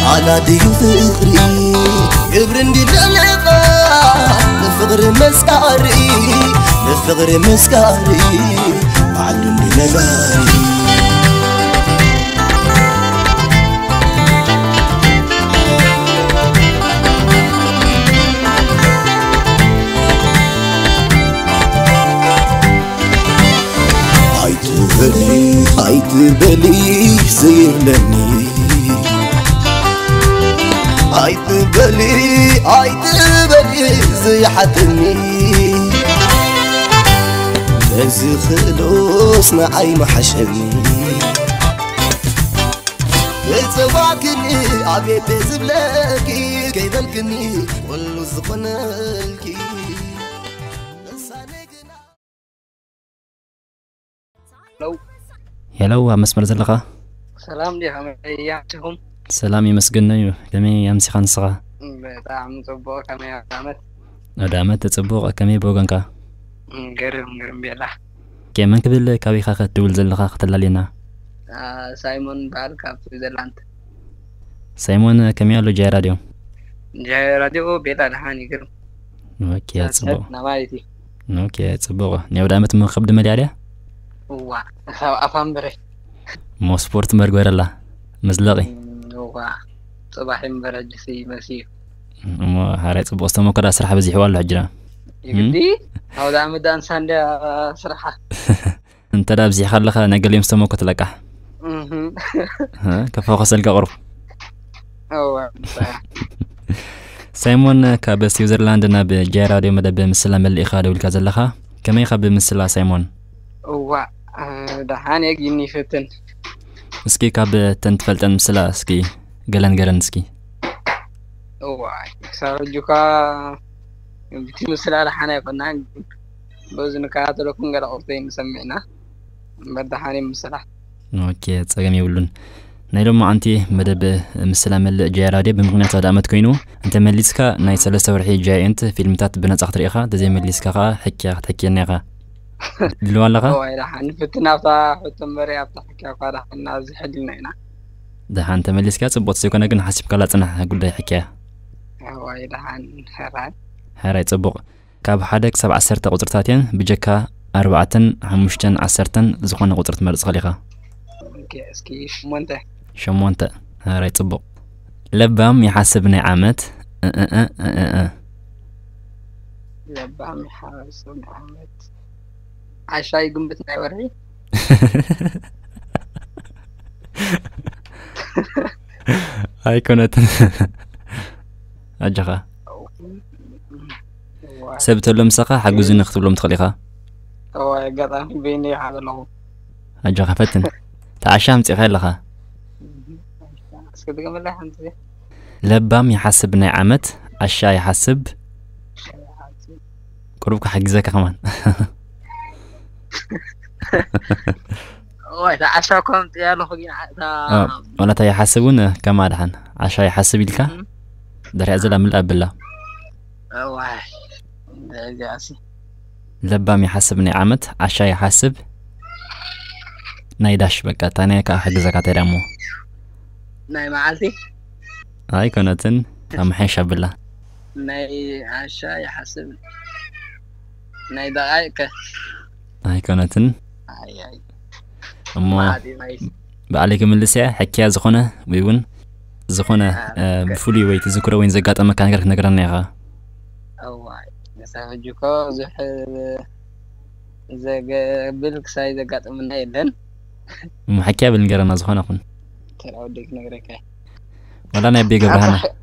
ቃላ ድዩ ፍቕሪ። ግብሪ እንዲለለኻ ንፍቕሪ መስካሪ፣ ንፍቕሪ መስካሪ ባዕሉ እንዲ ነጋሪ። ኣይትበሊ፣ ኣይትበሊ ዘይብለኒ። ኣይትበሊ፣ ኣይትበሊ ዘይሓተኒ። በዚ ክእሎስ ንዓይ ምሓሸኒ። ክጸዋክኒ ኣቤት ዝብለኪ ከይበልክኒ ኩሉ ዝኾነልኪ። ሄሎ። ሄሎ፣ ኣብ መስመር ዘለኻ? ሰላም ድዩ? ከመይ ኣምሲኹም? ሰላም ይመስገን እዩ። ከመይ ኣምሲኻ ንስኻ? ብጣዕሚ ጽቡቕ፣ ከመይ ኣውደ ዓመት? ኣውደ ዓመት ጽቡቕ፣ ከመይ ብወገንካ? እም፣ ግርም፣ ግርም ቤላ። ኦኬ፣ መን ክብል፣ ካበይ ኢኻ ክትድውል ዘለኻ ከተላልየና? አ፣ ሳይሞን በዓል ካብ ስዊዘርላንድ። ሳይሞን፣ ከመይ ኣሎ ጃይ ራድዮ? ጃይ ራድዮ ቤላ ደሓን እዩ፣ ግርም። ኦኬ፣ እዛ ጽቡቕ። ሰብ ናባይቲ። ኦኬ፣ ጽቡቕ። ናይ ኣውደ ዓመት እሞ ከብዲ መሊኣ ድያ? እዋ፣ ካብ ኣፋምበረ። እሞ ስፖርት እምበር ግበረላ፣ መዝለቒ። እም፣ እዋ፣ ጽባሕ እምበር ሕጂሲ መሲዩ። እሞ ሓራይ ጽቡቕ ዝተመኮዳ ስራሕ በዚሕዋ ኣሎ ሕጂ ደኣ። ይግዲ፣ እም? ኣውደ ዓመት ደኣ እንሳንድያ ስራሓ። እንተ ደኣ ኣብዚሕካ ኣለኻ፣ ናይ ገሊኦም ዝተመኮት ለቃሕ። እህ። እ፣ ከፈኾሰልካ ቁሩብ። እወ፣ እወ። ሳይሞን፣ ካብ ስዊዘርላንድ ናብ ጃይ ራድዮ መደብ ምስላ መሊእኻ ደዊልካ ዘለኻ። ከመይ ኢኻ ብምስላ ሳይሞን? እዋ፣ እ፣ ደሓን እየ፣ ግን ይፍትን። እስኪ ካብ ተን ትፈልጠን ምስላ እስኪ ገለ ንገረን እስኪ። እዋ፣ ክሳብ ሕጂ እኳ እቲ ምስላ ደሓን ኣይኮናን፣ ግን በዚ ንከታተለኩም ገለ ቁርተይ ንሰምዕ ኢና። እምበር ደሓን እዩ ምስላ። ኦኬ፣ ጸገም የብሉን። ናይ ሎማዓንቲ መደብ ምስላ መልእ ጃይ ራድዮ ብምኽንያት ኣውደ ኣመት ኮይኑ፣ እንተ መሊስካ ናይ ሰለስተ ወርሒ ጃይንት ፊልምታት ብነጻ ክትርኢ ኢኻ፣ እንተ ዘይመሊስካ ከኣ ሕክያ ክትሕክየና ኢኻ። ድልዋ ኣለኻ? እዋይ ደሓን፣ ንፍትን ኣብታ ሕቶ እምበር ኣብታ ሕክያ እኳ ደሓን ኣብዚ ሕልና ኢና። ደሓን ተመሊስካ ጽቡቕ ዘይኮነ ግን ሓሲብካላ ጽናሕ ጉዳይ ሕክያ። እዋይ ደሓን፣ ሕራይ። ሕራይ ጽቡቕ። ካብ ሓደ ክሳብ ዓሰርተ ቁጽርታት እየን፣ ብጀካ ኣርባዕተን ሓሙሽተን ዓሰርተን ዝኾነ ቁጽሪ ትመርጽ ኸሊኻ። ኦኬ፣ እስኪ ሸሞንተ። ሸሞንተ። ሕራይ ጽቡቕ። ለባም ይሓስብ ናይ ዓመት፣ እ፣ እ፣ እ፣ እ፣ እ፣ እ። ለባም ይሓስብ ናይ ዓመት። ዓሻ ይግምት ናይ ወርሒ። ኣይኮነትን። ኣጆኻ። እዋ። ሰብ ተሎ ምሳኻ ሓግዙኒ ክትብሎም ትኽእል ኢኻ። እዋ፣ ኣጋጣሚ በይነይ ኢኻ ዘለኹ። ኣጆኻ ፈትን። ተዓሻ ኣምጺእኻ ኣለኻ። እስኪ ድገመለይ ሓንቲ ግዜ። ለባም ይሓስብ ናይ ዓመት፣ ዓሻ ይሓስብ። ቁሩብ ክሓግዘካ ከማን። እዋይ፣ እታ ዓሻ እኮ ኣምፅእ ኣለኹ ግን ዓ-፣ እታ እ፣ ዋላ እታ ይሓስብ እውን ከማ ድሓን። ዓሻ ይሓስብ ኢልካ እም። ድሕሪኣ ዘላ ምልእ ኣብላ። እዋይ፣ እዚኣሲ። ለባም ይሓስብ ናይ ዓመት፣ ዓሻ ይሓስብ ናይ ዳሽ። በቃ፣ እታ ናይ ከኣ ክሕግዘካ እንታይ ደኣ እሞ። ናይ መዓልቲ? ኣይኮነትን፣ ኣመሓይሽ ኣብላ። ናይ ዓሻ ይሓስብ። ናይ ደቓይቅ ከ? ኣይኮነትን። ኣይ፣ ኣይ። እሞ መዓልቲ ናይ ባዕለይ ክምልስ እየ፣ ሕክያ ዝኾነ ወይ እውን ዝኾነ፣ እ፣ ብፍሉይ ወይ ትዝክሮ ወይ ዘጋጠመካ ነገር ክትነግረና ኢኻ። እዋይ፣ ንሳ ሕጂ እኮ ብዙሕ ዘገብል ክሳይ ዘጋጠመና የለን። እሞ ሕክያ ብል ንገረና ዝኾነ ኩን። ተራ ወደይ ክነግረካ እየ። ዋላ ናይ ኣቤ ገብረሃና። ኣብታ ሕ-፣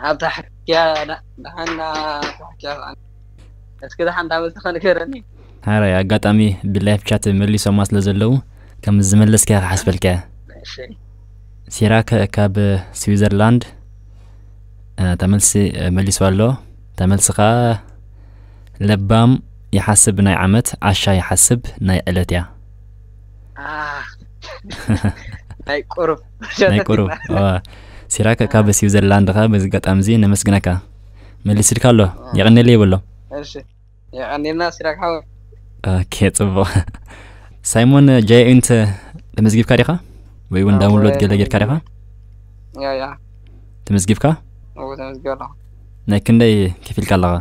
ኣብታ ሕክያ ዳ-፣ ደሓና ኣብታ ሕክያ ኸዓ። እስኪ ደሓን እንዳ መልስኻ ንገረኒ። ሃራይ ኣጋጣሚ ብላይፍ ቻት መሊሶማ ስለ ዘለዉ ከም ዝመለስካያ ክሓስበልካ እየ። እሺ። ሲራክ ካብ ስዊዘርላንድ፣ እ፣ ተመልሲ፣ እ፣ መሊሱ ኣሎ። ተመልሲ ኸኣ ለባም ይሓስብ ናይ ዓመት፣ ዓሻ ይሓስብ ናይ ዕለት እያ። አ፣ ናይ ቁሩብ። ናይ ቁሩብ። እዋ። ሲራክ ካብ ስዊዘርላንድ ኸኣ በዚ ኣጋጣሚ እዚ ነመስግነካ። መሊስልካ ኣሎ። አ። የቐንየለይ ይበሎ። እሺ። የቐንየልና ሲራክ ሓወይ። ኦኬ፣ ጽቡቕ። ሳይሞን ጃይ ኢንት ተመዝጊብካ ዲኻ? ወይ እውን ኣዎ፣ ዳውንሎድ ገለ ጌርካ ዲኻ? ያ፣ ያ። ተመዝጊብካ? እዎ፣ ተመዝጊበ ኣለኹ። ናይ ክንደይ ከፊልካ ኣለኻ?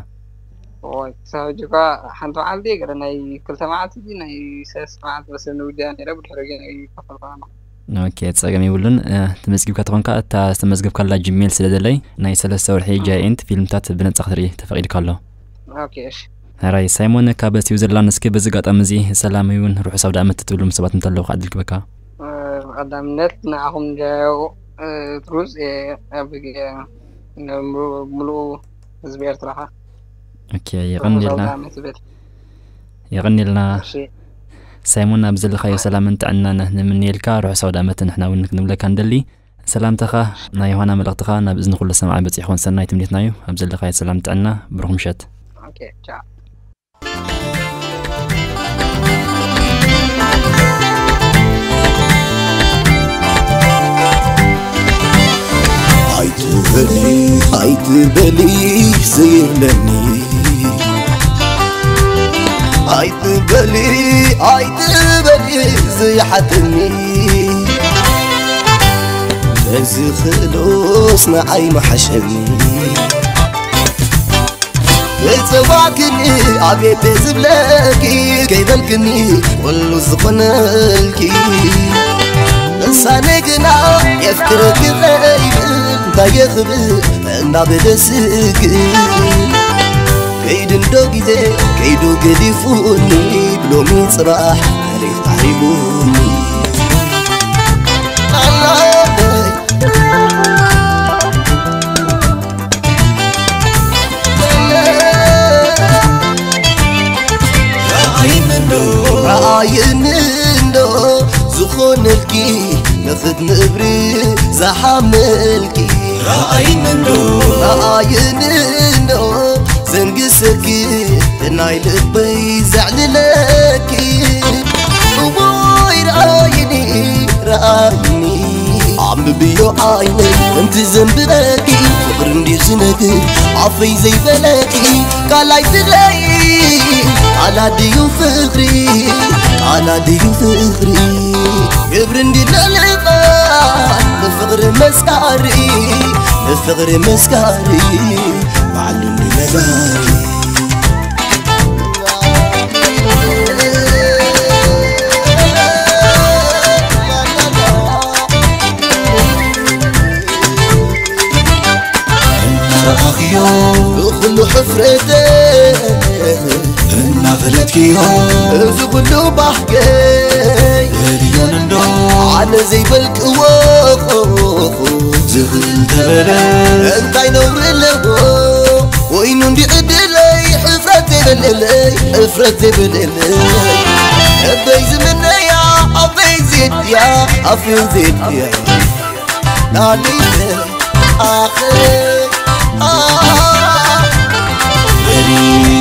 እዎ፣ ክሳብ ሕጂ እኳ ሓንቲ መዓልቲ ገለ ናይ ክልተ መዓልቲ ድዩ ናይ ሰለስተ መዓልቲ መሰለኒ ውዲኣ ነይረ፣ ብድሕሪኡ ግን ኣይከፈልኩን ኣለኹ። ኦኬ፣ ጸገም የብሉን። እ፣ ተመዝጊብካ ተኾንካ፣ እታ ዝተመዝገብካላ ጂሜል ስለ ዘለይ፣ ናይ ሰለስተ ወርሒ ጃይ ኢንት ፊልምታት ብነጻ ክትርኢ ተፈቒድካ ኣሎ። ኦኬ፣ እሺ። ሕራይ ሳይሞን ካብ ስዊዘርላንድ፣ እስኪ በዚ ኣጋጣሚ እዚ ሰላም ይሁን ርሑስ ኣውደ ዓመት ትብሎም ሰባት እንተለዉ ከዓ ዕድል ክበካ። እ፣ ብቐዳምነት ንዓኹም ጃዮ፣ እ፣ ትሩዝ፣ እ፣ ኣብ፣ እ፣ ምሉእ ህዝቢ ኤርትራ ኸዓ ኦኬ፣ ርሑስ የቐንየልና። ኣውደ ዓመት ይብል። የቐንየልና። እሺ። ሳይሞን ኣብ ዘለኻዮ ሰላምን ጥዕናን ንምንየልካ፣ ርሑስ ኣውደ ዓመት ንሕና እውን ክንብለካ ንደሊ። ሰላምታኻ ናይ ዮሃና መልእኽትኻ ናብ እዝኒ ኩሉ ሰማዒ በጺሑ ክኾን ሰናይ ትምኒትና እዩ። ኣብ ዘለኻዮ ሰላም ጥዕና፣ ብሩኽ ምሸት። ኦኬ፣ ቻው። ኣይትበሊ፣ ኣይትበሊ፣ ዘይብለኒ። ኣይትበሊ፣ ኣይትበሊ፣ ዘይሓተኒ። በዚ ክእሎስ ንዓይ ምሓሸኒ። እጽዋክኒ ኣቤት ዝብለኪ፣ ከይበልክኒ ኩሉ ዝኾነልኪ። ምሳነ ግና የፍቅረኪ ኸይብል እንታይ የኽብል እናበለ ስግእ። ከይዱ እንዶ ግዜ ከይዱ ገዲፉኒ፣ ብሎሚ ጽባሕ ታሪኽ ተዓሪቡኒ። ኣናይ ረኣይኒ እንዶ ዝኾነልኪ፣ ንኽትነብሪ ዝሓመልኪ። ረኣይኒ እንዶ፣ ረኣይኒ እንዶ ዘንግሰኪ፣ ናይ ልበይ ዘዕልለኪ። እዋይ ረኣይኒ፣ ረኣይኒ ብዮ ዓይነይ እንቲ ዘንብበኪ ፍቕሪ እንዲ ዝነግር ኣፈይ ዘይበለኪ ካልኣይ ትለይ ቃላ ድዩ ፍቕሪ ቃላ ድዩ ፍቕሪ ግብሪ እንዲ ለልባ ንፍቕሪ መስካሪ ንፍቕሪ መስካሪ ባዕሉ እንዲ ነጋሪ እናረኣኽዮ ብኹሉ ሕፍረተ እናፈለጥክዮ እዚ ኩሉ ባህገይ የልዮን እንዶ ኣነ ዘይበልክዎ ዝኽእል ተበለ እንታይ ነውሪ ኣለዎ ኮይኑ እንዲ ዕድለይ ሕፍረት ዘይበለለይ ሕፍረት ዘይበለለይ እበይ ዝምነያ ኣበይ ዜድያ ኣፍዮ ዜድያ ናሊተ ኣኸ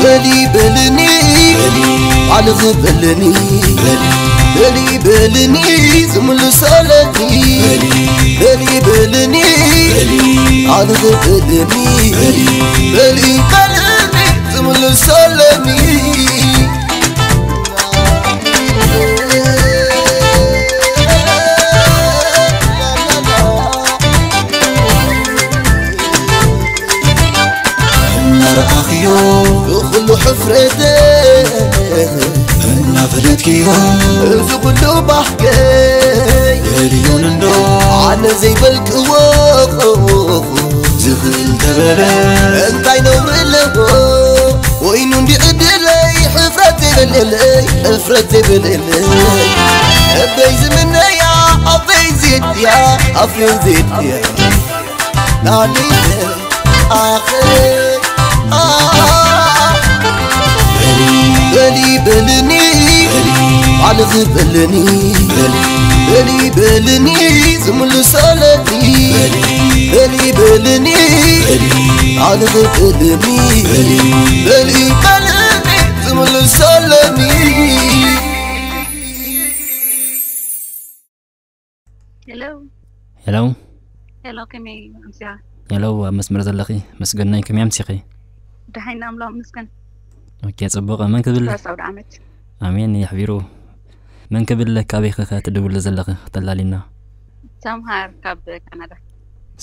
በሊ በልኒ በሊ ኣልኽ በልኒ በሊ በሊ በልኒ ዝምልሰለኒ በሊ በልኒ በሊ ኣልኽ በልኒ በሊ በሊ በልኒ ዝምልሰለኒ እናረኣኽዮ ብኹሉ ሕፍረተ እናፈለጥክዮ እዚ ኩሉ ባህገይ የልዮን እንዶ ኣነ ዘይበልክዎ ዝኽእል ተበለ እንታይ ነውሪ ኣለዎ ኮይኑ እንዲ ዕድለይ ሕፍረት ዘይበለለይ ሕፍረት ዘይበለለይ እበይ ዝምነያ ኣበይ ዜድያ ኣፍዮ ዜድያ ናሊተ ኣኸ በሊ በልኒ ኣልኽ በልኒ በሊ በልኒ ዝምልሰለኒ በሊ በልኒ ኣልኽ በልኒ በሊ በልኒ ዝምልሰለኒ ሄሎ ሄሎ ሄሎ፣ ከመይ ኣምስያ? ሄሎ ኣብ መስመር ዘለኺ መስገናይ ከመይ ኣምሲኺ? ደሓይና ኣምላኽ ምስገን። ኦኬ ጽቡቕ። መን ክብል? ራስ ኣውደ ዓመት። ኣሜን የሕቢሩ። መን ክብል? ካበይ ኸ ትድውል ዘለኺ? ክተላሊና። ሰምሃር ካብ ካናዳ።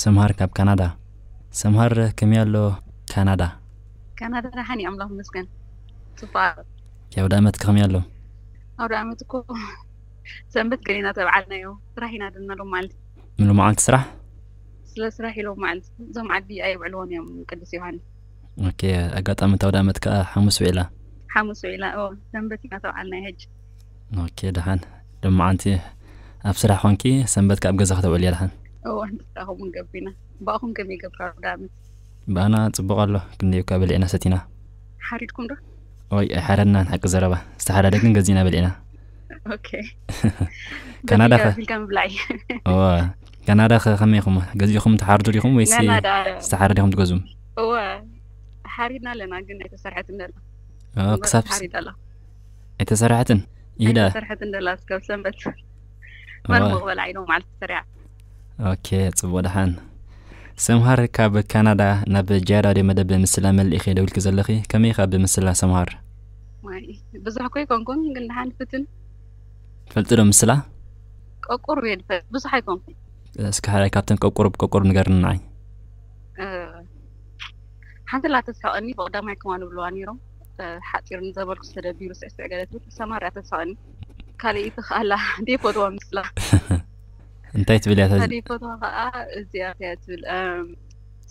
ሰምሃር ካብ ካናዳ። ሰምሃር ከመይ ኣሎ ካናዳ? ካናዳ ደሓን እዩ ኣምላኽ ምስገን። ጽቡቕ። ኣውደ ዓመት ከመይ ኣሎ? ኣውደ ዓመት እኮ ሰንበት ገሊና ተብዓልናዮ ስራሕ ኢና ድና ሎም ማለት ምሉ መዓልቲ ስራሕ? ስለ ስራሕ ኢሎም ማለት እዞም ዓዲ ኣይብዕልዎን እዮም ቅዱስ ዮሃንስ። ኦኬ ኣጋጣሚ እታ ኣውደ ዓመት ከዓ ሓሙስ ውዒላ። ሓሙስ ውዒላ ኦ ሰንበት ኢና ተብዓልና ሕጂ። ኦኬ ደሓን ሎም መዓልቲ ኣብ ስራሕ ኮንኪ ሰንበት ከዓ ኣብ ገዛ ከተውዕል እያ ደሓን። ኦ እንተስራኹም ገቢና ባኹም ከመይ ገብራ ኣውደ ዓመት? ብኣና ጽቡቕ ኣሎ ክንደይ እኳ በሊዕና ሰቲና። ሓሪድኩም ዶ? ኦይ ኣይሓረድናን ሓቂ ዘረባ ዝተሓረደ ግን ገዚእና በሊዕና። ኦኬ ካናዳ ኸ? ቢልካ ምብላዕ እዩ። እወ ካናዳ ኸ ከመይ ኢኹም ገዚእኹም ትሓርዱ ዲኹም ወይስ ካናዳ ዝተሓረደ ኢኹም ትገዝኡ? እወ ሓሪድና ኣለና ግን ኣይተሰርሐትን ደላ። ኦ፣ ክሳብ ሓሪድ ኣላ። ኣይተሰርሐትን ኢዳ ኣይተሰርሐትን ደላ እስከብ ሰንበት። ማን እወ መቕበል ዓይኖም ማለት ተሰሪዓ። ኦኬ ጽቡቕ ደሓን። ሰምሃር ካብ ካናዳ ናብ ጃዳ ዶ መደብ ምስላ መልኢኺ ደውልኪ ዘለኺ ከመይ ኢኻ ብምስላ ሰምሃር? ማይ ብዙሕ እኮ ኣይኮንኩን ግን ደሓን ፍትን ትፈልጢ ዶ ምስላ? ቆቁር እየ ድፈ ብዙሕ ኣይኮንኩን። እስኪ ሓደ ካብተን ቆቁር ብቆቁር ንገርኒ ንዓይ። እ፣ ሓንቲ ላ ተስሕቐኒ ብቐዳማይ ከማን ብለዋ ነይሮም። እ፣ ሓፂር ንዘበልኩ ዝተደቢሩ ስዕስዕ ገለ ትብል ሰማር እያ ተስሕቐኒ። ካልእ ይትኽኣላ ደይፈትዋ ምስላ። እንታይ ትብል እያ እታ ተዝ- ደይፈትዋ ከዓ እዚኣ እያ ትብል እም፣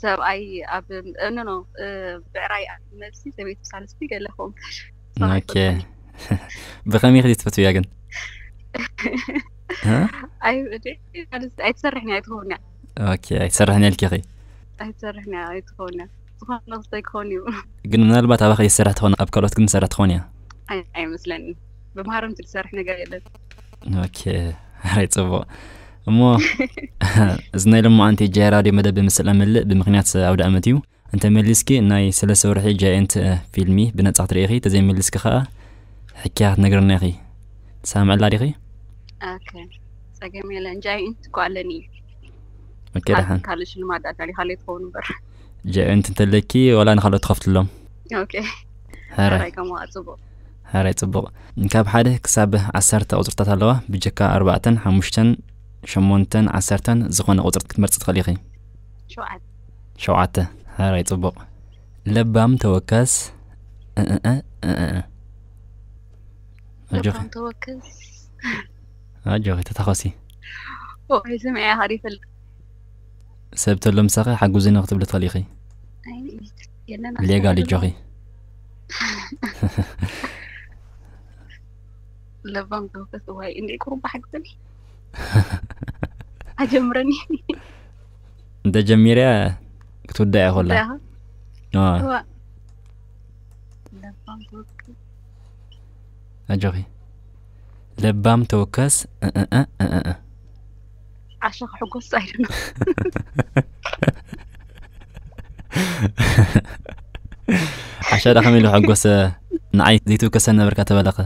ሰብኣይ ኣብ እ፣ ኖ ኖ እ፣ ብዕራይ ኣብ መልሲ ሰበይቲ ሳልስቲ ገለ ከምኡ ኦኬ ብኸመይ ክዲ ትፈትውያ ግን? እ? ኣይ ኣይትሰርሕን እያ ኣይትኸውን እያ ኦኬ ኣይትሰርሕን እያ ኢልኪ ኢኺ። ኣይትሰርሕን እያ ኣይትኸውን እያ ዝኾነ ክስታይ ክኸውን እዩ ግን ምናልባት ኣባኸ ይሰርሕ ትኾን ኣብ ካልኦት ግን ትሰርሕ ትኾን እያ። ኣይ- ኣይመስለኒ ብመሃረምቲ ዝሰርሕ ነገር የለን ኦኬ ኣይ ጽቡቕ እሞ እዚ ናይ ሎማዓንቲ ጃይ ራድዮ መደብ ምስላ ምልእ ብምኽንያት ኣውደ ኣመት እዩ። እንተመሊስኪ ናይ ሰለስተ ወርሒ ጃይንት ፊልሚ ብነጻ ክትርኢ ኢኺ፣ ተዘይመሊስኪ ከኣ ሕክያ ክትነግረና ኢኺ። ትሰማምዕላ ዲኺ? ኦኬ ጸገም የለን ጃይንት እኮ ኣለኒ እዩ ኦኬ፣ ደሓን። ካልእ ሽልማት ኣዳሊኻለይ ትኸውን እምበር። ጀ እንትን ተለኪ ዋላ ንኻልኦት ትኸፍትሎም። ኦኬ። ሕራይ ሕራይ ከማኣ ጽቡቕ። ሕራይ ጽቡቕ። ካብ ሓደ ክሳብ ዓሰርተ ቁጽርታት ኣለዋ። ብጀካ ኣርባዕተን ሓሙሽተን ሸሞንተን ዓሰርተን ዝኾነ ቁጽሪ ክትመርጺ ትኽእሊ ኢኺ። ሸውዓተ። ሸውዓተ። ሕራይ ጽቡቕ። ለባም ተወከስ። እ፣ እ፣ እ፣ እ፣ እ። ኣጆኺ ለባም ተወከስ። ኣጆኺ ተታኸሲ። ወይ ስምዒ ያኸር ይፈልጥ። ሰብ ተሎ ምሳኺ ሓጉዝኒ ክትብሊ ትኽእሊ ኢኺ። ኣይ የለን ሌጋል ኣስተዳድሮ። እጆኺ። ለባም ተወከስ። ወይ እንዴ ቁሩባ ሓግዝኒ። ኣጀምረኒ። እንተ ጀሚርያ ክትውዳእ እያ ኮላ። እንታይ ኢኻ? ዋ፣ እዋ። ለባም ተወከስ። ኣጆኺ። ለባም ተወከስ። እ፣ እ፣ እ፣ እ፣ እ፣ እ። ዓሻ ክሕጎስ ኣይደለም። ዓሻ ዳ ከመይ ኢሉ ሕጎሰ? ንዓይ ዘይትውከሰ ነበርካ ተበለኸ።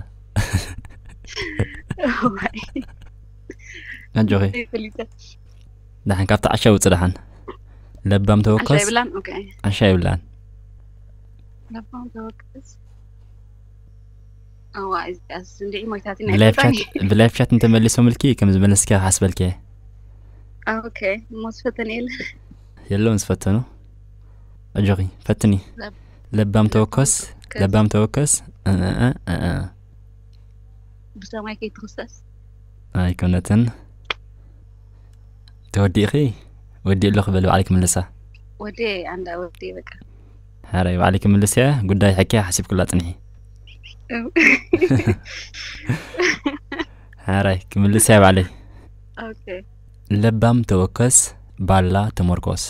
ኣጆኺ። ፈሊጠ። ደሓን ካብቲ ዓሻ ውጽእ ደሓን። ለባም ዓሻ ተወከስ። ይብላን። ኦኬ። ዓሻ ይብላን። ለባም ተወከስ። ኣዋ እዚኣስ እንድዒ ሞይታቲ ብላይፍ ቻት ብላይፍ ቻት እንተመሊሶምልኪ ከም ዝመለስኪ ሓስበልኪ። ኦኬ። እሞ ዝፈተን የለ። የለውን ዝፈተኑ። ኣጆኺ ፈትኒ። ለብ- ለባም ተወከስ። ተወከስ። ለባም ተወከስ። እ፣ እ፣ እ፣ እ፣ እ። ብሰማይ ከይትኽሰስ። ኣይኮነትን። ተወዲእኺ ወዲእ ኣለኹ በል ባዕልኪ ምልሳ። ወዴ ኣንዳ ወዴ በቃ። ሓራይ ባዕልኪ ምልስ እያ። ጉዳይ ሕኪ ሓሲብክላ ጽንሒ። ሓራይ ክምልስ እያ ባዕለይ። ኦኬ። ለባም ተወከስ፣ ባላ ተመርኮስ።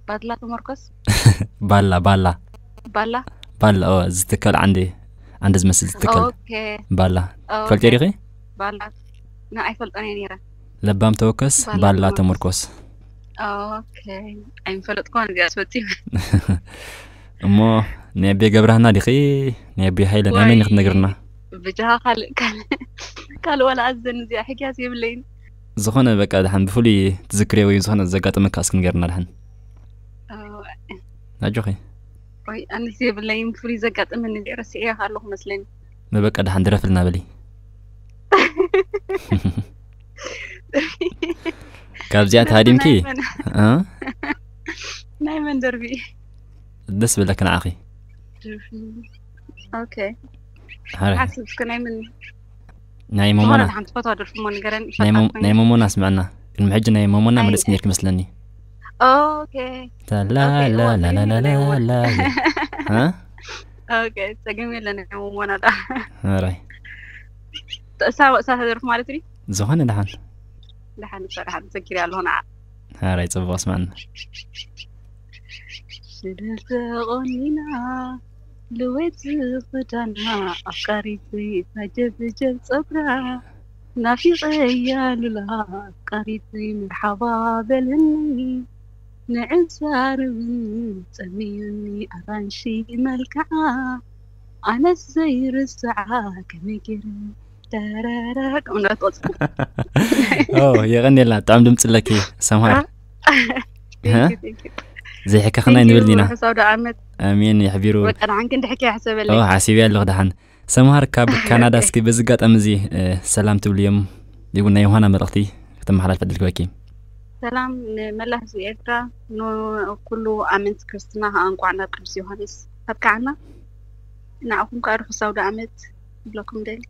ባድላ ተመርኮስ። ባላ ባላ ባላ። ባላ ኦ፣ ዝትከል ዓንዲ ዓንዲ ዝመስል ዝትከል ኦኬ። ባላ። ኦኬ። ፈልጢ ዲኺ? ባላ። ና ኣይፈልጦን እየ ነይረ። ለባም ተወከስ፣ ባላ ባላ ተመርኮስ። ተመርኮስ። ኦኬ። ኣይንፈለጥኩን እዚኣ ስበፂ። እሞ ናይ ኣቤ ገብረሃና ዲኺ? ናይ ኣቤ ሃይለ ናይ መን ክትነግርና? ብጃኻ ካልእ ካልእ ካልእ ዋላ ኣዘን እዚኣ ሕግያት የብለይን። ዝኾነ በቃ ደሓን ብፍሉይ ትዝክርዮ ወይ ዝኾነ ዘጋጠመካ እስኪ ንገርና ደሓን። ኣጆኺ። ወይ ኣነስ የብለይን ብፍሉይ ዘጋጠመኒ እዚኣ ረሲዐ ኣለኹ መስለኒ። መበቃ ደሓን ድረፍልና በሊ። ካብዚኣ ተሃዲምኪ? ናይ መን- እ? ናይ መን ደርቢ? ደስ ብለክ ንዓኺ። ኦኬ። ሓረ። ሓስብ እስከ ናይ መን? ናይ ዝኾነ ሞሞና። ሓንቲ ፈትዋ ደርፊ እሞ ንገረን። ናይ ሞ- ይፈትዋ ናይ ሞሞና ስምዕና። ቅድሚ ሕጂ ናይ ሞሞና ኣይ- መለስ ነርኪ መስለኒ። ኦኬ። ታላ ኦኬ፣ ላ እዋ፣ ላ ላ ላ ላ ጸገም የለን። ላ። እ? ኦኬ። ጸገም የለን ናይ ሞሞና ዳ። ሓራይ። እሳ እሳ ተደርፍ ማለት እዩ። ዝኾነ ደሓን። ደሓን እሳ ደሓን ተዘኪሪ ኣለኹ ንዓ። ሓራይ ጽቡቕ ስምዕና። ሽደል ተቖኒና ልወይቲ ክዳና ኣፍቃሪት ታጀብጀብ ጸጉራ ናፊቐያ ሉላ ኣፍቃሪት መርሓባ በልኒ ንዕዛርብን ጸምዩኒ ኣራንሺ መልክዓ ኣነስ ዘይርስዓ ከመይ ገይረ ተረረ ከምነት ወጽ ኦ የቐንየልና ጥዑም ድምፂ ኣለኪ ሰምሃር። እ? ዘይሕከኽና Thank you፣ ንብል ዲና። ርሑስ ኣውደ ዓመት። ኣሜን የሕቢሩ። በቃ ደሓን ክንድሕኪ ይሕሰበለይ። ኦ ሓሲብ ኣለኹ ደሓን። ሰምሃር ካብ ካናዳ እስኪ በዚ ኣጋጣሚ እዚ እ፣ ሰላም ትብልዮም ይቡን ናይ ዮሃና መልእኽቲ ከተመሓላልፈ ድልክበኪ። ሰላም ንመላ ህዝቢ ኤርትራ ንኩሉ ኣመንቲ ክርስትና ከዓ እንቋዕ ናብ ቅዱስ ዮሃንስ ኣብቅዓና። ንዓኹም ከዓ ርሑስ ኣውደ ዓመት ይብለኩም ደሊ።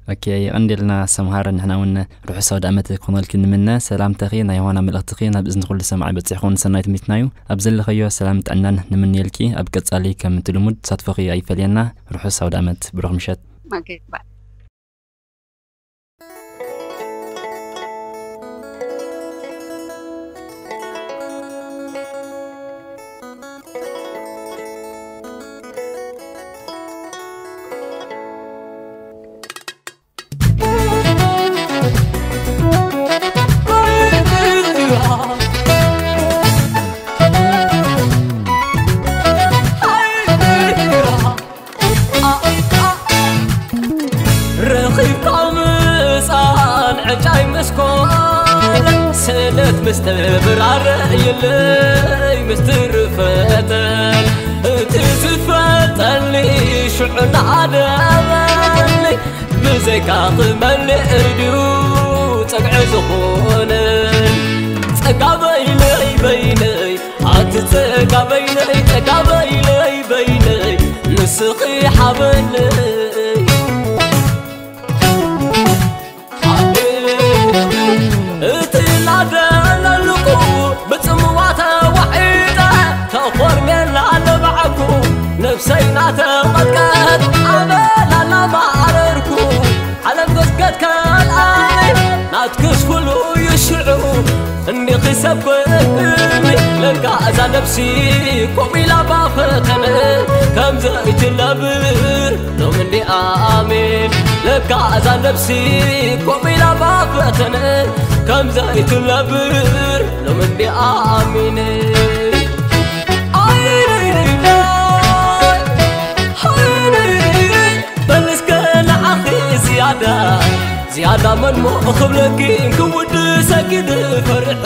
ኦኬ የቐንዴልና ሰምሃር ንሕና እውን ርሑስ ኣውደ ዓመት ክኾነልኪ ንምነ። ሰላምታኺ ናይ ዮሃና መልእኽትኺ ናብ እዝኒ ኩሉ ሰማዒ በፂሕኹን ሰናይ ትምኒትና እዩ። ኣብ ዘለኸዮ ሰላም ጥዕናን ንምንየልኪ። ኣብ ቀፃሊ ከም እቲ ልሙድ ተሳትፎኺ ኣይፈለየና። ርሑስ ኣውደ ዓመት ብሩኽ ምሸት። ማገባ ረኺብካ ምጻን ዕጫይ መስኮል ስእነት ምስ ተብራረ ለይ ምስትሪ ፈጠን እቲ ዝፈልጠኒ ሽዑ ናደበኒ ብዘይካ ክመልእ ድዩ ጸግዒ ዝኾነ ጸጋ በይነይ በይነይ ኣቲ ጸጋ በይነይ ጸጋ በይነይ በይነይ ንስኺ ሓበነይ እቲ ናደለልኩ ብጽምዋ ተዋሒጠ ተኾርሜላ ለባዕኩ ነብሰይ ናተቐጥቀጥ ኣበላላ ማረርኩ ዓለም ገዝገት ካልኣይ ናትክስ ኩሉ ይሽዑ እንዲኺ ሰብ ኮይነትኒ ለካ እዛ ነብሲ ኮሚላ ባፈተነ ከም ዘይትለብር ሎም እንዲ ኣሜን ለካ እዛ ነብሲ ኮሚላ ባፈተነ ከም ዘይትለብር ሎም እንዲ ኣሜን ኣይነይነይ በልስከ ንዓኺ ዝያዳ ዝያዳ መን ሞ እኽብለኪ እንክውድሰኪ ዝፈርሕ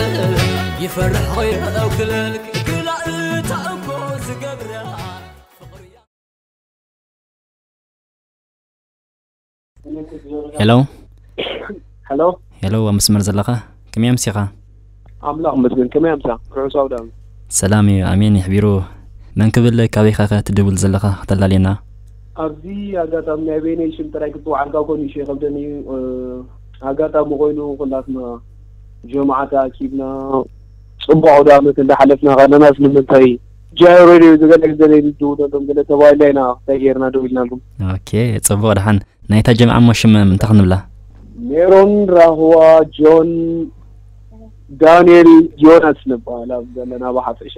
ይፈርሕ ኾይነ እውክለልኪ ክላእ እታ እንኮ ዝገብራ ፍቕሪ ሄሎ ሄሎ ሄሎ ኣብ መስመር ዘለኻ ከመይ ኣምሲኻ? ኣምላኽ መስገን ከመይ ኣምሳ ርሑስ ኣውዳም ሰላም እዩ ኣሜን ይሕቢሩ። መን ክብል ካበይ ኸ ትድውል ዘለኻ ከተላልየና? ኣብዚ ኣጋጣሚ ናይ በይነይ ሽም ጥራይ ክትፅዋዓልካ ኮን ይሽ ይኸብደኒ እዩ ኣጋጣሚ ኮይኑ ኩላትና ጀማዓ ተኣኪብና ፅቡቅ ኣውደ ዓመት እንዳሓለፍና ከለናስ ንምንታይ ጃይ ሬድዮ ዝገለ ግዘ ዘይንድውለሎም ገለ ተባሂልና ኢና እንታይ ጌርና ደው ኢልናልኩም። ኦኬ ፅቡቅ ደሓን ናይታ ጀምዓ እሞ ሽም እንታይ ክንብላ? ሜሮን ራህዋ ጆን ዳንኤል ዮናስ ንበሃል ኣብ ዘለና ብሓፈሻ።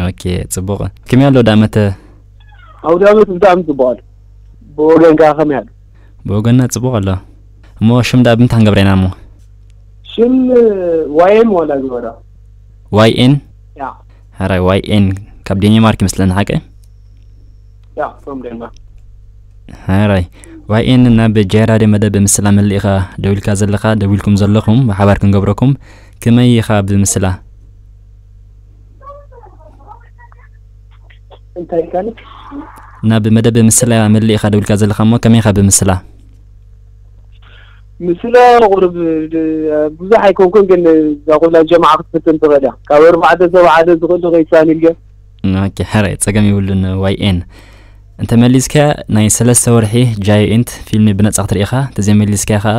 ኦኬ ፅቡቅ ከመይ ኣሎ ዳመተ? ኣውደ ዓመት ብጣዕሚ ፅቡቅ ኣሎ። ብወገንካ ከመይ ኣሎ? ብወገና ፅቡቅ ኣሎ። እሞ ሽም ዳ ብምንታይ ክንገብራ ኢና እሞ? ሽም ዋይ ኤን ዋላ ዝበራ ዋይ ኤን ያ ሕራይ ዋይ ኤን ካብ ዴኒማርክ ይመስለኒ ሓቀ? ያ from Denmark ሕራይ ዋይ ኤን ናብ ጃይራድዮ መደብ ምስላ መሊእኻ ደዊልካ ዘለኻ ደዊልኩም ዘለኹም ብሓባር ክንገብረኩም ከመይ ኢኻ ብምስላ? እንታይ ኢልካኒ? ናብ መደብ ምስላ መሊእኻ ደዊልካ ዘለኻ እሞ ከመይ ኢኻ ብምስላ? ምስላ ቁሩብ ብዙሕ ኣይኮንኩን ግን እዛ ኩላ ጀምዓ ክትፍትን ትኽእል እያ ካብ ኣርባዕተ ሰብ ሓደ ዝኽእል ዶ ከይሳን ኢልካ ኦኬ ሕራይ ጸገም የብሉን ዋይ ኤን እንተ መሊስካ ናይ ሰለስተ ወርሒ ጃይንት ፊልም ብነጻ ክትርኢ ኢኻ እንተ ዘይመሊስካ ከኣ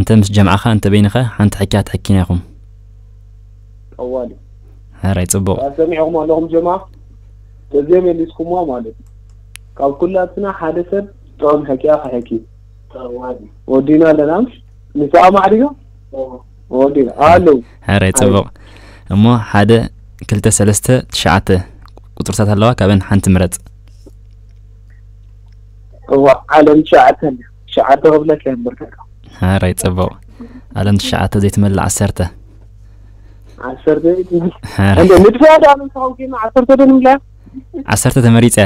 እንተ ምስ ጀምዓኻ እንተ በይንኻ ሓንቲ ሕክያ ትሕኪና ኢኹም ጠዋሊ ሕራይ ጽቡቕ ሰሚዕኹም ኣለኹም ጀማ ተዘይመሊስኩምዋ ማለት እዩ ካብ ኩላትና ሓደ ሰብ ጥዑም ሕክያ ክሕኪ ወዲና ኣለና ምሽ ንስኣ ማዕሪጋ ወዲና ኣለዉ ሕራይ ጽቡቕ እሞ ሓደ ክልተ ሰለስተ ትሽዓተ ቁፅርታት ኣለዋ ካብን ሓንቲ ምረፅ እዋ ዓለም ትሽዓተ ትሽዓተ ክብለካ እምበርከካ ሓራይ ፅቡቕ ዓለም ትሽዓተ ዘይትመልእ ዓሰርተ ዓሰርተ ሓራይ እንደ ንድፋ ዳ ኣነ ንስኻ ውኪና ዓሰርተ ዶ ንምልያ ዓሰርተ ተመሪፀ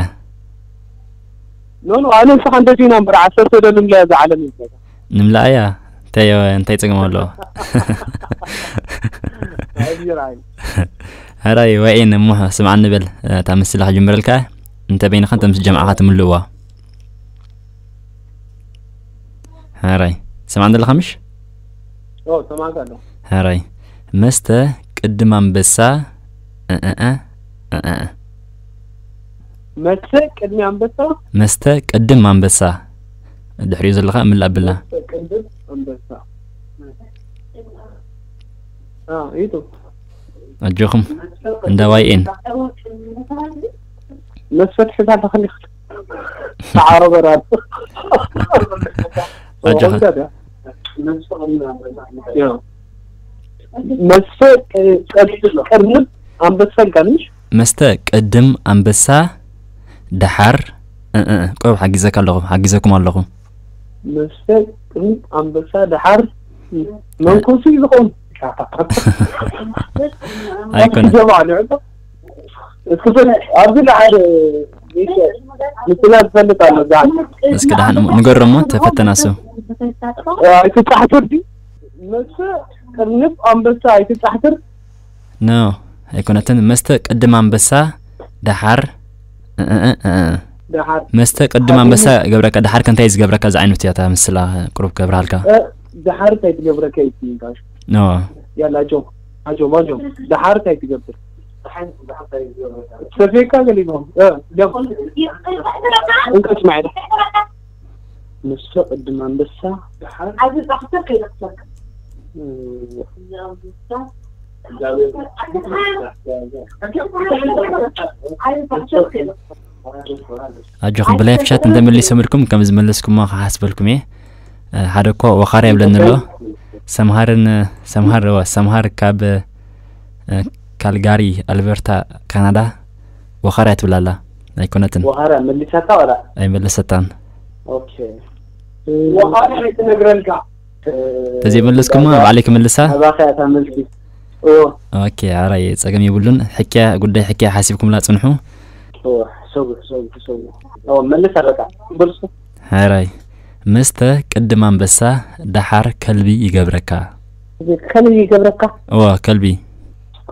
ኖ ኖ ኣነ ንስኻ እንደዚና እምበር ዓሰርተ ዶ ንምልያ እዛ ዓለም ይበታ ንምልኣያ እንታይ እንታይ ፀገም ኣለዎ ኣይራይ ሕራይ ዋኤን እሞ ስምዓኒ በል እታ ምስላ ክጅምረልካ እንተ በይንኻ እንተ ምስ ጀምዓኻ ትምልእዋ ሕራይ ስምዓኒ ዘለኻ ምሽ ሰማዕካ ኣለኹ ሕራይ መስተ ቅድም ኣንበሳ እእእ እእእ መስተ ቅድሚ ኣንበሳ መስተ ቅድም ኣንበሳ ድሕሪኡ ዘለኻ ምላእ ኣብላ መስተ ቅድም ኣንበሳ ኢቱ ኣጆኹም እንዳ ዋይኤን መስፈት ሒዛ ኣለኽኒ ተዓረበራ ኣጆኻ መስፈ ቅድም ኣንበሳ ኢልካኒ መስተ ቅድም ኣንበሳ ደሓር ቆብ ሓጊዘካ ኣለኹ ሓጊዘኩም ኣለኹ መስተ ቅድም ኣንበሳ ደሓር መንኮሱ እዩ ዝኾን ኣይኮነ እስኪ ኣብዚ ሓደ ምስላ ዝፈልጥ ኣሎ እስኪ ደሓን ንገሮ እሞ ተፈተና ሰው ኣይትጻሕትር ድዩ መስተ ቅድም ኣንበሳ ኣይትጻሕትር ኖ ኣይኮነትን። መስተ ቅድም ኣንበሳ፣ ደሓር፣ እ፣ እ፣ እ፣ እ። ደሓር። መስተ ቅድም ኣንበሳ ገብረካ፣ ደሓር ከ እንታይ እዩ ዝገብረካ? እዚ ዓይነት እያ እታ ምስላ ቁሩብ ከብርሃልካ። እ፣ ደሓር እንታይ ትገብረካ እዩ ትይንካሽ? ኖ። ያላ፣ ኣጆም፣ ኣጆም፣ ኣጆም። ደሓር እንታይ ትገብር? ሰፌካ ገሊኖም። እ፣ ደም። እንካ ስማዒ። መስተ ቅድም ኣንበሳ፣ ደሓር። እ፣ ኣጆኹም፣ ብላይ ፍሻት እንተመሊሶምልኩም ከም ዝመለስኩሞ ክሓስበልኩም እየ። እ፣ ሓደ እኮ ወኻርያ ይብለኒ ኣሎ። ሰምሃርን፣ ሰምሃር፣ እወ፣ ሰምሃር ካብ፣ እ፣ ካልጋሪ፣ ኣልበርታ፣ ካናዳ፣ ወኻርያ ትብል ኣላ። ኣይኮነትን። ወኻርያ መሊሳታ ዋላ? ኣይመለሰታን። ኦኬ። ወኻርያ ኣይትነግረልካ። እ፣ ተዘይመለስኩማ ባዕለይ ክምልሳ? ኣባኻ እያ እታ መልሲ። እዎ። ኦኬ፣ ኣራይ ጸገም የብሉን። ሕክያ፣ ጉዳይ ሕክያ ሓሲብኩምላ ጽንሑ። እዎ፣ ሕሰቡ፣ ሕሰቡ፣ ሕሰቡ። እዎ፣ መልስ ኣለካ። በልሱ። ሕራይ። መስተ ቅድም ኣንበሳ፣ ደሓር ከልቢ ይገብረካ። ከልቢ ይገብረካ? እዎ፣ ከልቢ።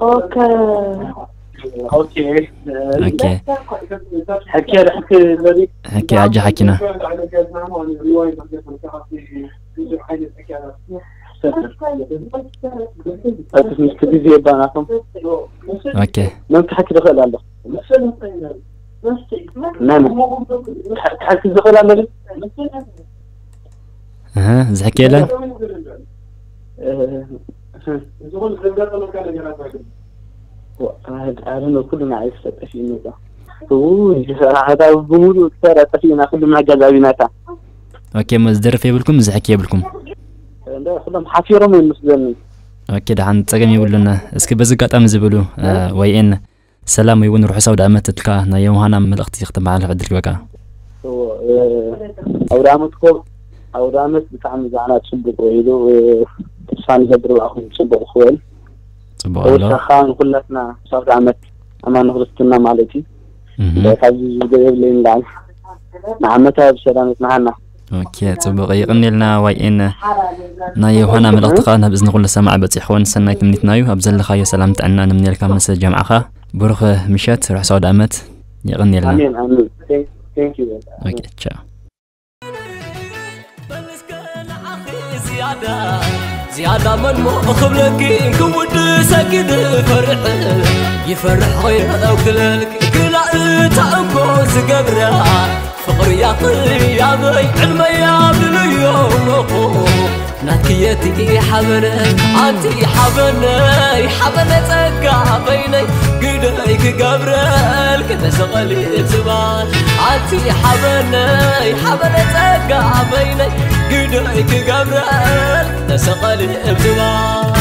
ኦኬ። ኦኬ። ኦኬ። ሕክያ ድሕር ክበሊ። ሕክያ ኣጆ ሓኪና። ኣቲ ምስቲ ግዜ ባናቶም። ኦኬ። መን ክሓኪ ዝኽእል ኣሎ? ናይ መን? ክሓ-፣ ክሓኪ ዝኽእል ኣሎ ግን? እህ፣ ዝሕኪ የለን? እ፣ እ። ዋ፣ ኣረ፣ ኣረ፣ ኩሉ ንዓይ ዝፈጠሽ እዩ ነዛ። ው፣ ይፈራ፣ ሕታ ብምሉእ ክሰራ ጠፊእና፣ ኩሉ ኣጋዛቢ ናታ። ኦኬ፣ እሞ ዝደርፍ የብልኩም፣ ዝሕኪ የብልኩም? እንደ ኩሎም ሓፊሮም እዮም ምስለኒ። ኦኬ፣ ደሓን ጸገም የብሉን። እስኪ በዚ ኣጋጣሚ ዝብሉ፣ እ፣ ወይ ኤን ሰላም ወይ እውን ርሑስ ኣውደ ዓመት እልካ ናይ ዮሃና መልእኽቲ ክተመሓላልፍ ዕድል ክበካ። እዎ፣ እ፣ ኣውደ ዓመት እኮ፣ ኣውደ ዓመት ብጣዕሚ ዛዕና ጽቡቅ ውዒሉ፣ እ፣ ተስፋ ንገብር ብኣኹም ጽቡቅ ክውዕል። ጽቡቅ ኣሎ። ተወሳኺ ንኹላትና ርሑስ ኣውደ ዓመት ኣማን ክርስትና ማለት እዩ። እህ። እንታይ ካብዚ ዝብሎ የብለይን ዳን። ንዓመታ ብሰላም የጽንሓና። ኦኬ፣ ጽቡቕ። የቐንየልና ዋይ ኤን። ናይ ዮሃና መልእኽትኻ ናብ እዝኒ ኩሉ ሰማዕ በጺሑ ክኸውን ሰናይ ትምኒትና እዩ። ኣብ ዘለኻዮ ሰላም ጥዕና ንምነየልካ ምስ ጀምዓኻ። ብሩኽ ምሸት፣ ርሑስ ኣውደ ዓመት። የቐንየልና። ኣሜን፣ ኣሜን። Thank፣ thank you። ኦኬ፣ ቻው። ዝያዳ፣ ዝያዳ መን ሞ እኽብለኪ፣ ክውድሰኪ ድፈርሕ፣ ይፈርሕ ኾይነ እውክለልኪ፣ ክላእ እታ እንኮ ዝገብራ፣ ፍቕሪ ያኽያበይ ዕድመያ ብልዮ ሞኾ፣ ናትኪ የቲ ሓበነ፣ ኣንቲ ሓበነይ፣ ሓበነ ጸጋ በይነይ፣ ግደይ ክገብረልኪ ተሰቐሊ እትባል፣ ኣንቲ ሓበነይ፣ ሓበነ ጸጋ በይነይ፣ ግደይ ክገብረልኪ ተሰቐሊ እትባል።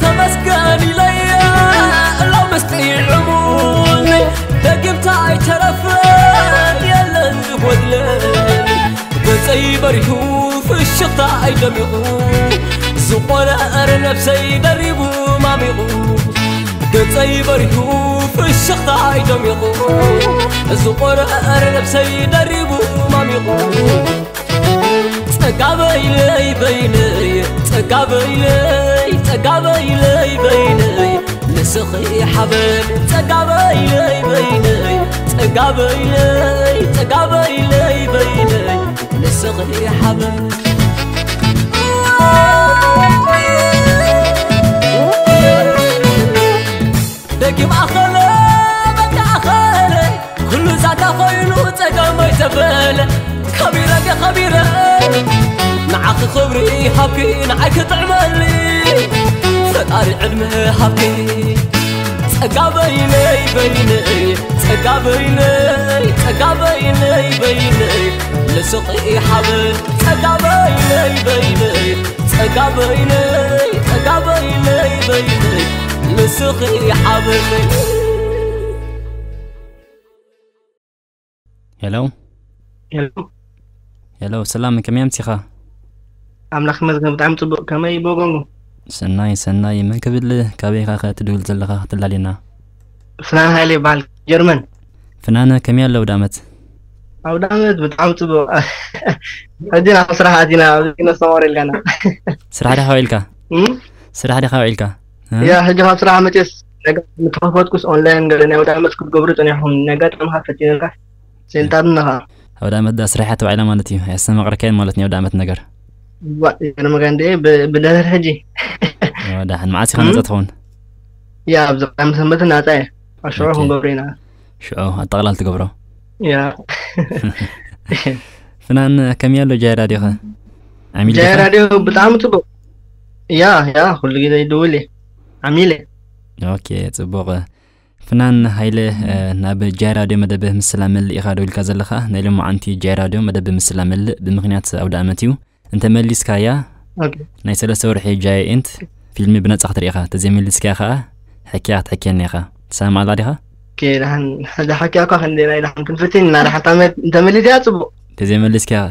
ተመስገን ኢለየ ሎምስ ጥዑሙኒ፣ ደጊምታ ኣይተረፈ የለን ዝጎድለኒ። ገጸይ በሪሁ ፍሽኽታይ ደሚቑ፣ ዝቖረረ ነብሰይ ደሪቡ ማሚቑ። ገጸይ በሪሁ ፍሽኽታይ ደሚቑ፣ ዝቖረረ ነብሰይ ደሪቡ ማሚቑ። ጸጋ በይነይ በይነይ፣ ጸጋ በይነይ፣ ጸጋ በይነይ በይነይ፣ ንስኺ ሓበን። ጸጋ በይነይ በይነይ፣ ጸጋ በይነይ፣ ጸጋ በይነይ በይነይ፣ ንስኺ ሓበን። ደጊም ኣኸለ፣ በቃ ኣኸለ፣ ኩሉ ዛንታ ኮይኑ ጸገመይ ተበለ። ከቢረ ድየ ከቢረ፣ ንዓኺ ክብሪ ሃብኪ፣ ንዓይ ክጥዕመኒ፣ ፈጣሪ ዕድመ ሃብኪ። ጸጋ በይነይ በይነይ፣ ጸጋ በይነይ፣ ጸጋ በይነይ በይነይ፣ ንስኺ ሓበን። ጸጋ በይነይ በይነይ፣ ጸጋ በይነይ፣ ጸጋ በይነይ በይነይ፣ ንስኺ ሓበነይ። ሄሎ። ሄሎ። ሄሎ፣ ሰላም፣ ከመይ ኣምሲኻ? ኣምላኽ ይመስገን፣ ብጣዕሚ ጽቡቕ። ከመይ ቦጎንጎ? ሰናይ፣ ሰናይ። መን ክብል፣ ካበይ ኢኻ ከ ትድውል ዘለኻ? ክትላልየና። ፍናን ሃይለ ይበሃል፣ ጀርመን። ፍናነ ከመይ ኣሎ ኣውደ ኣመት? ኣውደ ኣመት ብጣዕሚ ጽቡቕ። ሕጂ ናብ ስራሕ ኣቲና ኣብዚ ነስተማቕር ኢልካና። ስራሕ ዲኻ ውዒልካ? እም? ስራሕ ዲኻ ውዒልካ? እ? ያ ሕጂ ካብ ስራሕ መፅስ ምተኸፈትኩስ ኦንላይን ገለ ናይ ኣውደ ኣመት ክትገብሩ ጸኒሕኩም ነጋጣሚ ካብ ፈቲኑካ ሴንታርና ኸዓ። ኣውደ ኣመት ዳ ስራሕ እያ ተባዒላ ማለት እዩ። ኣያስተማቕርካየን ማለት ናይ ኣውደ ኣመት ነገር። ዋ ይገርመካ እንደ ብደህር ሕጂ። ዳሓን መዓስ ኢኻ ነፃ ትኸውን? ያ ኣብዚ ቀዳም ሰንበት ናፃ እየ። ኣሽዑ ክንገብሮ ኢና። ሽዑ ኣጠቕላል ትገብሮ። ያ። ፍናን ከመይ ኣሎ ጃይ ራድዮኸ? ዓሚል ጃይ ዲኻ? ራድዮ ብጣዕሚ ጽቡቕ። ያ ያ ኩሉ ግዜ ይድውል እየ። ዓሚለ። ኦኬ ጽቡቕ። ፍናን ሃይለ፣ ናብ ጃይ ራድዮ መደብ ምስላ መልእ ኢኻ ደው ኢልካ ዘለኻ። ናይ ሎማዓንቲ ጃይ ራድዮ መደብ ምስላ መልእ ብምኽንያት ኣውደ ኣመት እዩ። እንተ መሊስካያ ኦኬ። ናይ ሰለስተ ወርሒ ጃይ ኤንት ፊልሚ ብነጻ ክትርኢ ኢኻ። ተዘይመሊስካያ ኸኣ ሕክያ ክትሕክየና ኢኻ። ትሰማማላ ዲኻ? ኦኬ፣ ደሓን፣ ሕዚ ሕክያ እኳ ክንደይ ናይ ደሓን ክንፍትን ኢና። ደሓን እንተ መ-፣ እንተ መሊስያ ጽቡቕ። ተዘይመሊስካያ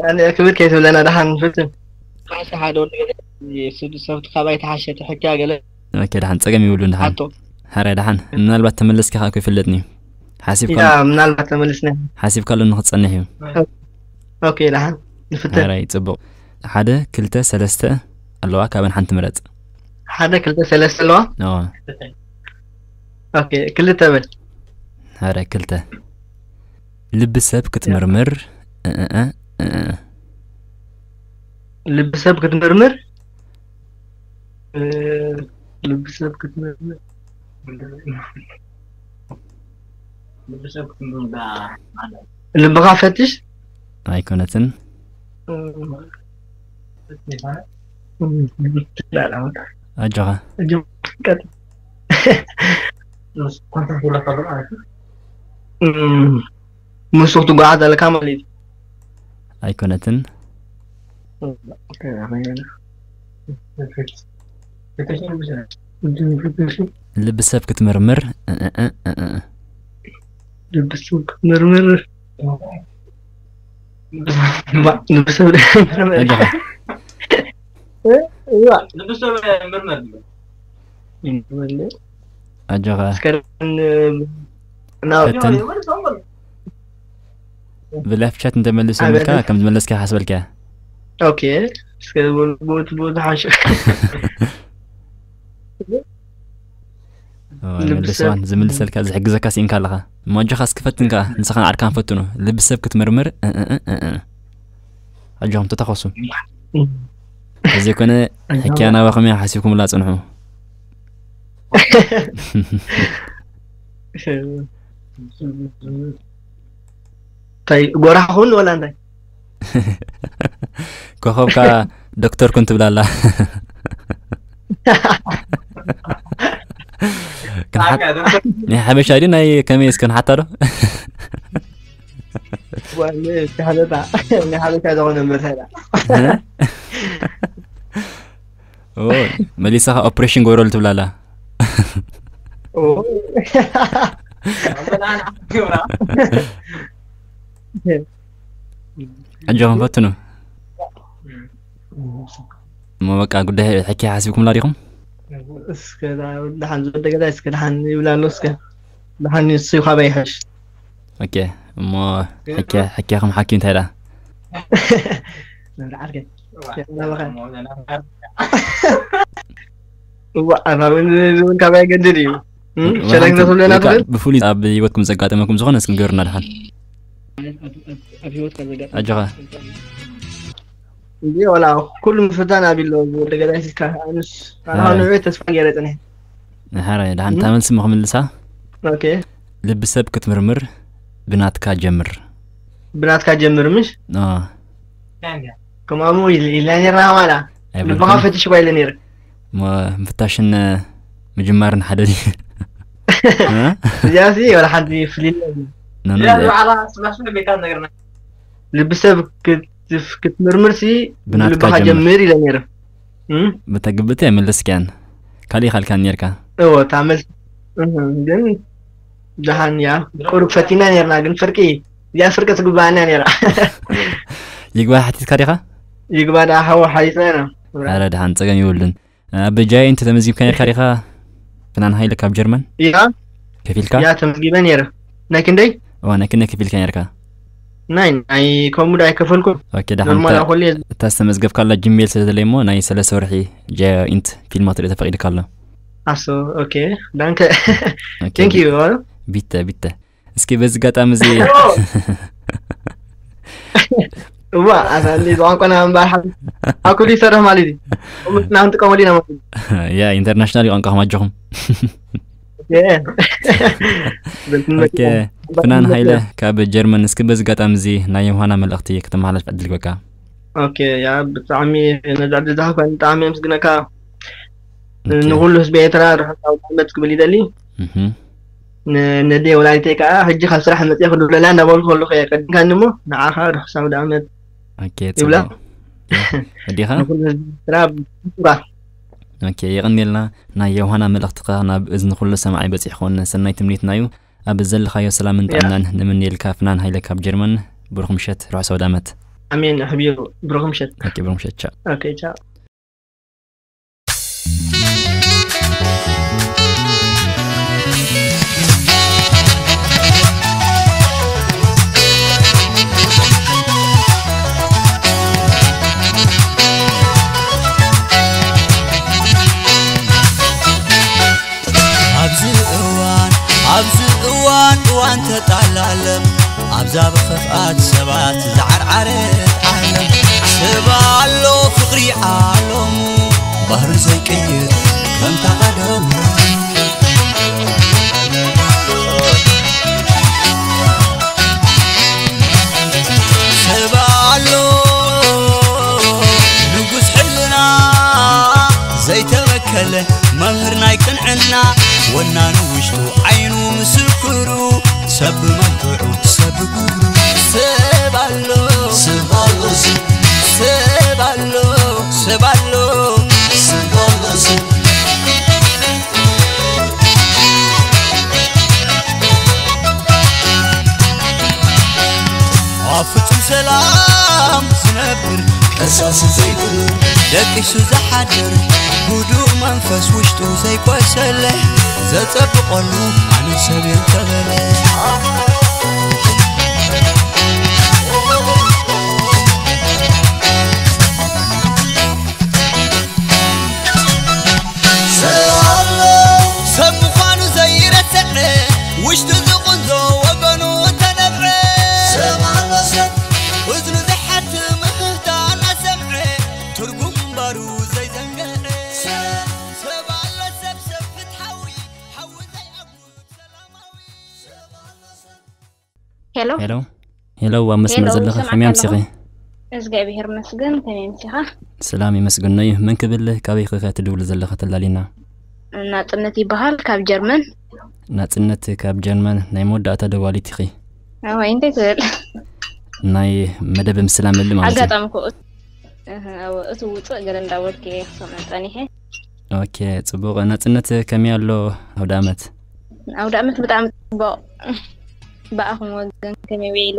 ኣነ ክብር ከይትብለና ደሓን ንፍትን። ካሕሳ ሓደ ወዲ ገለ ስዱ ሰብቲ ካባይ ተሓሸ ትሕክያ ገለ ኦኬ፣ ደሓን ጸገም ይብሉን ደሓን። ኣቶ። ሓራይ ደሓን። ምናልባት ተመለስካ ከኣ እኮ ይፍለጥኒ እዩ። ሓሲብካ ያ፣ ምናልባት ተመልስና። ሓሲብካሉ ንኽትጸንሕ እዩ። ኦኬ፣ ደሓን። ንፍትን። ሓራይ ጽቡቕ። ሓደ፣ ክልተ፣ ሰለስተ ኣለዋ፣ ካብን ሓንቲ ምረጽ። ሓደ፣ ክልተ፣ ሰለስተ ኣለዋ? ኣዋ። ኦኬ፣ ክልተ በል። ሓራይ ክልተ። ልቢ ሰብ ክትምርምር፣ እ፣ እ፣ እ፣ እ፣ እ። ልቢ ሰብ ክትምርምር? እ፣ ልቢ ሰብ ክትምርምር? ልቢ ሰብ ክትምርምር ዳ-፣ ማለት ልብኻ ፈትሽ? ኣይኮነትን። እ፣ ኣጆኻ። ኣጆኻ። ቀጥ-፣ ምስ ኮንታክት ይብለካ ኣሎ ማለት እዩ። እ፣ ምስኡ ክትጓዓዝ ኣለካ ማለት እዩ። ኣይኮነትን። ልቢ ሰብ ክትምርምር፣ እ፣ እ፣ እ፣ እ፣ እ። ልቢ ሰብ ክትምርምር። ባ-፣ ልቢ ሰብ ክትምርምር። ኣጆኻ። እ፣ እዋ። ልቢ ሰብ ምርምር። ይምርምር። ኣጆኻ። እስከ ን-፣ ናብ ፈትን። ብላይፍ ቻት እንተመልሶ ኣበደ። ምልካ ከም ዝመለስካ ሓስበልካ። ኦኬ። እስከ ቡ-፣ ቡ-፣ ቡ-፣ ዝሓሸ። ኦ፣ ልቢ ይመልስዋን ሰብ። ዝምልሰልካ ዝሕግዘካ ስኢንካ ኣለኻ። እሞ ኣጆኻ እስኪ ፈትን ከኣ፣ ንስኻ ንዓድካ ፈትኑ። ልቢ ሰብ ክትምርምር፣ እ፣ እ፣ እ፣ እ፣ እ። ኣጆኹም ተታኸሱ። እም። ተዘይኮነ ኣጆኻ። ሕክያ ናባኹም እያ ሓሲብኩምላ ጽንሑ። እንታይ፣ ጎራሕ ኩን ወላ እንታይ? ኮኸብካ ዶክተር ኩን ትብላላ። ክንሓት-፣ ናይ ሓበሻ ድዩ ናይ ከመይ እስከ ንሓታ ዶ? ዋ፣ ን-፣ እቲ ሓበሻ፣ ናይ ሓበሻ ዝኾነ መርሳይዳ። እ? ኦ፣ መሊሳ ኦፕሬሽን ጎረሉ ትብላላ። ኦ። ኣጆኹም ፈትኑ። እሞ በቃ ጉዳይ ሕኪ ሓሲብኩምላ ዲኹም? እስከ ዳ-፣ ደሓን ዝወደ ገዛ እስከ ደሓን ይብላ ኣሎ እስከ። ደሓን ንሱ ካባይ ይሕሽ። ኦኬ፣ እሞ ሕኪ፣ ሕኪያኹም ሓኪም እንታይ ደኣ? መብርዓት ግን። እዋ፣ ኣራዊ ንዝብል ካባይ ገድል እዩ። እም? ወላ ሸለግ ሓንቲ፣ ዘትብለና ወይ ከዓ ትብል? ብፍሉይ ኣብ ህይወትኩም ዘጋጠመኩም ዝኾነ እስኪ ንገሩና ደሓን። ኣብ ህይወትካ ዘጋጠመ ኣጆኻ። እንዴ፣ ወላ ኩሉ ምፍታን ኣብ ኢሎ ወደ ገዳይ ሲካ ኣንስ፣ ኣነ ኣይ። ንዑ ተስፋ ገይረ ጽኒሐ። ንሓራይ፣ ደሓን እም? እታ መልሲ እሞ ክምልሳ? ኦኬ። ልቢ ሰብ ክትምርምር ብናትካ ጀምር። ብናትካ ጀምር ምሽ? ኣዎ። ከምኡ ኢል-፣ ኢልና ነርና ማላ። ኣይበልኩን። ልብኻ ፈትሽ እኳ ኢለ ነይረ። እሞ ምፍታሽን ምጅማርን ሓደ ድዩ? እ? እዚኣሲ ወላ ሓንቲ ፍልይ ኢላ። ኖ፣ ኖ፣ እዚኣ እዚኣ። ባዕላ ስማሽ ቤካ ነገርና። ልቢ ሰብ ክት-፣ ክትምርምር ሲ ብናትካ ልብኻ ጀምር። ጀምር ኢለ ነይረ። እም? ብተግብቲ ኣይመለስክያን። ካሊእ ካልካ ነርካ። እዎ፣ እታ መልስ፣ እህ፣ ግን ደሓን እያ። ቁሩብ ፈቲና ነርና፣ ግን ፍርቂ፣ እዚኣ ፍርቂ ትግባኣና ነራ። ይግባ ሓቲትካ ዲኻ? ይግባ ደኣ ሓው ሓቲትና ኢና። ኣረ፣ ደሓን ጸገም ይብሉን። ኣብ ጃይንት ተመዝጊብካ ነርካ ዲኻ? ፍናን ሃይለ ካብ ጀርመን? ያ። ከፊልካ? ያ፣ ተመዝጊበ ነይረ። ናይ ክንደይ? እዋ ናይ ክንደይ ከፊልካ ነርካ? ናይ ናይ ከምኡ ዶ ኣይከፈልኩን። ኦኬ፣ ደሓን። ኖርማል እታ- ኣኮል እየ። እታ ዝተመዝገብካላ ጂሜል ስለ ዘለይ እሞ ናይ ሰለስተ ወርሒ ጃይንት ፊልማት ሪኦ ተፈቂድካ ኣሎ። ኣሶ። ኦኬ፣ ዳንከ። ኦኬ፣ Thank you። ቢተ ቢተ። እስኪ በዚ ኣጋጣሚ እዚ እዋ ኣሳሊ ቋንቋና ምባል ሓ ኣኩሉ ይሰርሕ ማለት እዩ። ናን ጥቀመሉ ኢና ማለት እዩ። ያ ኢንተርናሽናል ቋንቋ ከማጀኹም። ኦኬ። ኦኬ፣ ፍናን ሃይለ ካብ ጀርመን፣ እስኪ በዚ ኣጋጣሚ እዚ ናይ ዮሃና መልእኽቲ ከተመሓላልፍ ዕድል ግበካ። ኦኬ፣ ያ ብጣዕሚ ነዚ ዕድል ዝሃብካኒ ብጣዕሚ የመስግነካ። ኦኬ። ንኩሉ ህዝቢ ኤርትራ ርሑስ ኣውደ ዓመት ክብል ይደሊ። እህም። ን- ነደይ ወላዲተይ ከዓ ሕጂ ካብ ስራሕ መፅአ ክድውለላ እንዳበልኩ ከለኩ እየ ቀዲምካኒ እሞ ንዓኻ ርሑስ ኣውደ ዓመት ኦኬ፣ ይብላ። ጽቡቅ። ወዲኻ? ንኩሉ ህዝቢ ኤርትራ ብፍጹም። ኦኬ፣ የቐንየልና። ናይ ዮሃና መልእኽትኻ ናብ እዝኒ ኩሉ ሰማዒ በጺሑ ክኸውን ሰናይ ትምኒትና እዩ። ኣብ ዘለኻዮ ሰላምን ያ። ጥዕናን ንምንየልካ። ፍናን ሃይለ ካብ ጀርመን። ብሩኽ ምሸት፣ ርሑስ ኣውደ ዓመት። ኣሜን። ኣሕቢሩ ብሩኽ ምሸት። ኦኬ፣ ብሩኽ ምሸት። ቻው። ኦኬ፣ ቻው። ኣብዚ እዋን ኣብዚ እዋን እዋን ተጣላለም ኣብዛ ብኽፍኣት ሰባት ዝዓርዓረት ዓለም ሰብ ኣሎ ፍቕሪ ዓለሙ ባህሪ ዘይቅይር ከምታ ቀደሙ ሰብ ኣሎ ንጉስ ሕልና ዘይተበከለ መምህር ናይ ቅንዕና ወናኑ ውሽጡ ዓይኑ ምስክሩ ሰብ ብመልክዑ ሰብ ብግብሩ ሰብ ኣሎ ሰብ ኣሎ ሰብ ሰብ ኣሎ ሰብ ኣሎ ሰብ ኣብ ፍጹም ሰላም ዝነብር ቀሳሲ ዘይብሉ ደቂሱ ዝሓድር ህዱእ መንፈስ ውሽጡ ዘይቆሰለ ዘጸብቐሉ ኣነ ሰብ እየ እንተበለ ሰብ ኣሎ ሰብ ምዃኑ ዘይረስዐ ውሽጡ ዝቕንዞ ወገኑ እተነብዐ ሰብ ኣሎ ሰብ እዝኑ ዝሓትም እህታ እናሰምዐ ትርጉም እምበሩ ዘይዘንግዐ ሰብ ኣሎ ሰብ ሰብ ፍትሓዊ ሓዊ ዘይኣጉድ ሰላማዊ ሰብ ኣሎ ሰብ ሄሎ ሄሎ ሄሎ፣ ኣብ መስመር ሄሎ፣ ዘለኺ ይሰማዕካ ከመይ ኣምሲኺ? ኣለኹ? እግዚኣብሔር ይመስገን። ከመይ ኣምሲኻ? ሰላም ይመስግኖ እዩ። መን ክብል፣ ካበይ ኸ ትድውል ዘለኻ ተላሊና? ናጽነት ይበሃል፣ ካብ ጀርመን። ናጽነት ካብ ጀርመን፣ ናይ መወዳእታ ደዋሊት ኢኺ። ኣዋይ፣ እንታይ ትብል? ናይ መደብ ምስላ ምልእ ማለት እዩ። ኣጋጣሚ እኮ እህ፣ ኣዎ፣ እቲ ውፅእ ገለ እንዳበልኩ እየ ክሰምዕ ጸኒሐ። ኦኬ፣ ጽቡቕ። ናጽነት ከመይ ኣሎ ኣውደ ኣመት? ኣውደ ኣመት ብጣዕሚ ጽቡቕ። ብኣኹም ወገን ከመይ ውዒሉ?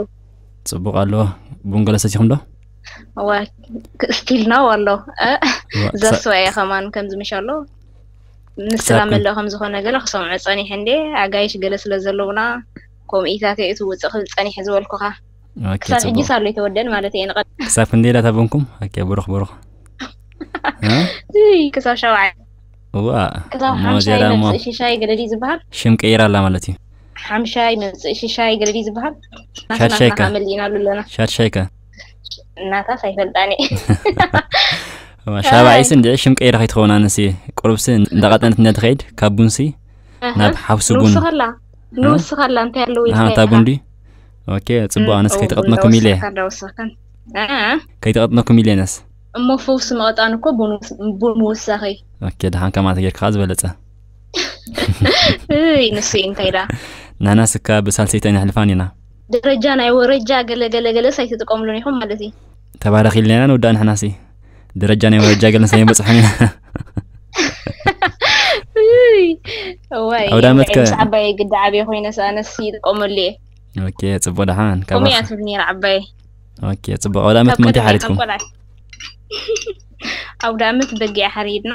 ጽቡቕ ኣሎ። ቡን ገለ ሰቲኹም ዶ? እዋ፣ ክ-፣ ስቲል ነው ኣሎ። እ፣ እዋ፣ ዘስዋ እየ ከማን ከምዚ ምሽ ኣሎ። ምስላ ክሳብ ክን- መለእ ከም ዝኾነ ገለ ክሰምዖ ጸኒሐ እንዴ፣ ኣጋይሽ ገለ ስለ ዘለውና፣ ኮሚኢታት እየ እቲ ውፅእ ክብል ጸኒሐ ዝበልኩኻ። ኦኬ፣ ክሳብ ጽቡቕ። ሕጂስ ኣሎ የተወደን ማለት እየ ንቐ-፣ ክሳብ ክንደይ ኢላ እታ ቡንኩም? ኦኬ፣ ብሩኽ፣ ብሩኽ። እ? እይ፣ ክሳብ ሻውዓይ። እዋ፣ ክሳብ እሞ ሓምሻይ እዚኣ ደኣ እሞ መምፅእ ሽሻይ ገለ ድዩ ዝበሃል? ሽም ቀይራ ኣላ ማለት እዩ። ሓምሻይ መምፅእ ሽሻይ ገለ ድዩ ዝበሃል? ናትና ሻድሻይ ከ? መሊእናሉ ኣለና። ሻድሻይ ከ? እናታስ ኣይፈልጣን እየ። እዋ፣ ሻባዒስ እንድዒ ሽም ቀይራ ከይትኸውን ኣነሲ ቁሩብሲ እንዳቐጠነት እንድያ ትኸይድ ካብ ቡንሲ ኣሃ። ናብ ሓውሲ ቡን። ንውስኸላ፣ እ? ንውስኸላ እንታይ ኣለዎ ኣሃ፣ ኢልካ እታ ኢኻ? ቡን ድዩ? ኦኬ፣ ጽቡቕ፣ እም፣ ኣነስ እው፣ ከይትቐጥነኩም ኢለ። እንዳወሰኽካ፣ እንዳወሰኽካ። እ? ከይትቐጥነኩም ኢለ ኣነስ። እሞ ፈውሲ መቐጣን እኮ ቡን ውስ-፣ ቡን ምውሳኽ እዩ። ኦኬ፣ ደሓን ከማታ ጌርካ ዝበለጸ። እይ፣ ንሱ እዩ እንታይ ዳ? ናህናስ እካ ብሳልሰይቲ ኣይነሕልፋን ኢና። ደረጃ ናይ ወረጃ ገለ ገለ ገለስ ኣይትጥቀምሉን ኢኹም ማለት እዩ። ተባረኽ ኢልና ኢና ንውዳእ ንሕናሲ። ደረጃ ናይ ወረጃ ገለስ ኣይንበጽሖን ኢና። እይ፣ እዋይ፣ ኣውደ ዓመት ከ- ምስ ዓባየይ ግዲ ዓብየ ኮይነስ ኣነስ ይጥቀመሉ እየ። ኦኬ፣ ጽቡቕ ደሓን። ካብ ከምኡ እያ ኣኽ- ትብል ነይራ ዓባየይ። ኦኬ፣ ጽቡቕ። ኣውደ ዓመት ካብ እሞ እንታይ ቀደም እየ፣ ካብ ሓሪድኩም? ቆልዓ። ኣውደ ዓመት በጊዕ ሓሪድና።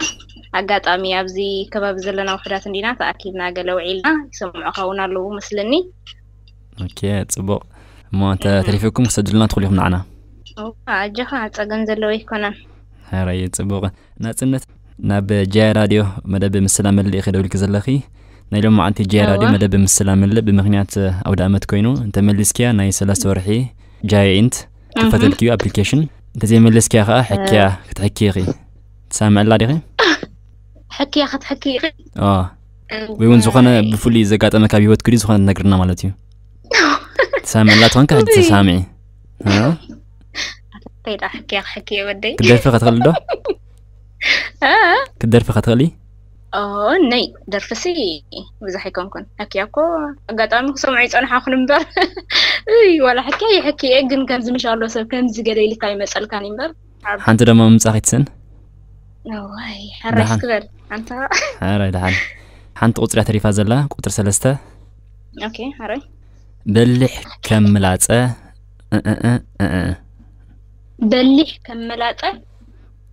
ኣጋጣሚ ኣብዚ ከባቢ ዘለና ውሑዳት እንዲና ተኣኪብና ገለ ውዒልና ይሰምዑ ከውን ኣለዉ መስለኒ። ኦኬ፣ ጽቡቕ። እሞ እንተ ተሪፍኩም ክሰዱልና ትኽእሉ ኢኹም ንዓና። እዋ፣ ኣጆኻ፣ ጸገም ዘለዎ ኣይኮነን። ሕራይ፣ ጽቡቕ። ናጽነት፣ ናብ ጃያ ራድዮ መደብ ምስላ መልእ ኢኺ ደውልኪ ዘለኺ። ናይ ሎማዓንቲ ጃያ ራድዮ እዋ። መደብ ምስላ መልእ ብምኽንያት ኣውደ ኣመት ኮይኑ፣ እንተመሊስኪያ ናይ ሰለስተ ወርሒ ጃያ ኢንት እህ። ክፈተልኪ እዩ ኣፕሊኬሽን። እንተዘይመሊስኪያ ከኣ ሕክያ ክትሕኪ ኢኺ። ትሰምዕላ ዲኺ? ሕክያ ክትሕኪ ኢኺ? ኦ። እም፣ ወይ እውን ዝኾነ ኣይ። ብፍሉይ ዘጋጠመካ ኣብ ህይወትኪ ድዩ ዝኾነ ትነግርና ማለት እዩ? ትሰምዕላ ትኾንካ ሕጂ ውይ። ተሳምዒ። እ? እንታይ ደኣ ሕክያ ክሕኪ እየ ወደይ? ክትደርፊ ከ ትኽእሊ ዶ? እ? ክትደርፊ ከ ትኽእሊ? ኦ፣ ነይ፣ ደርፍሲ ብዙሕ ኣይኮንኩን። ሕክያ እኮ ኣጋጣሚ ክሰምዖ ይጸንሓኹን እምበር። እይ፣ ዋላ ሕክያ ይሕኪ እየ፣ ግን ከምዚ ምሻሎ ሰብ ከምዚ ገለ ኢልካ ይመጸልካን እምበር። ኣብ ሓንቲ ደሞ ምምጻእ ከይትስእን? እዋይ፣ ሕራይ ደሓን። እስክበል፣ ኣንታ። ሕራይ ደሓን። ሓንቲ ቁጽሪ እያ ተሪፋ ዘላ፣ ቁጽሪ ሰለስተ። ኦኬ፣ ሕራይ። በሊሕ ከም ምላጸ፣ እ፣ እ፣ እ፣ እ፣ እ። በሊሕ ከም መላጸ?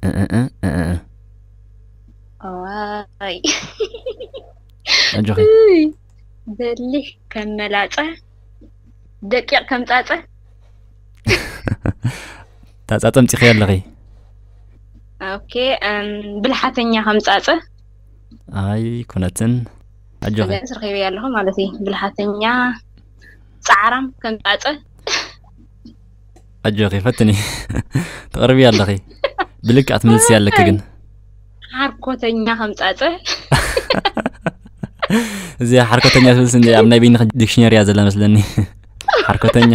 እ፣ እ፣ እ፣ እ፣ እ። እዋይ። ኣጆኺ። እይ፣ በሊሕ ከም መላጸ፣ ደቂቕ ከም ጻጸ። ታጻጸ ኣምጺኺ ኣለኺ። ኦኬ፣ እም፣ ብልሓተኛ ከም ጻጸ። ኣይኮነትን። ኣጆኺ። ገጽ ረኺበያ ኣለኹ ማለት እዩ። ብልሓተኛ፣ ጻዕራም ከም ጻጸ። ኣጆኺ፣ ፈትኒ። ትቐርቢ ኣለኺ። ብልክዕ ትመልሲ ኣለኪ ግን። ሓርኮተኛ ከም ጻጸ። እዚኣ ሓርኮተኛ ትብልስ እንዲ ኣብ ናይ በይንኺ ዲክሽነሪ እያ ዘላ መስለኒ። ሓርኮተኛ።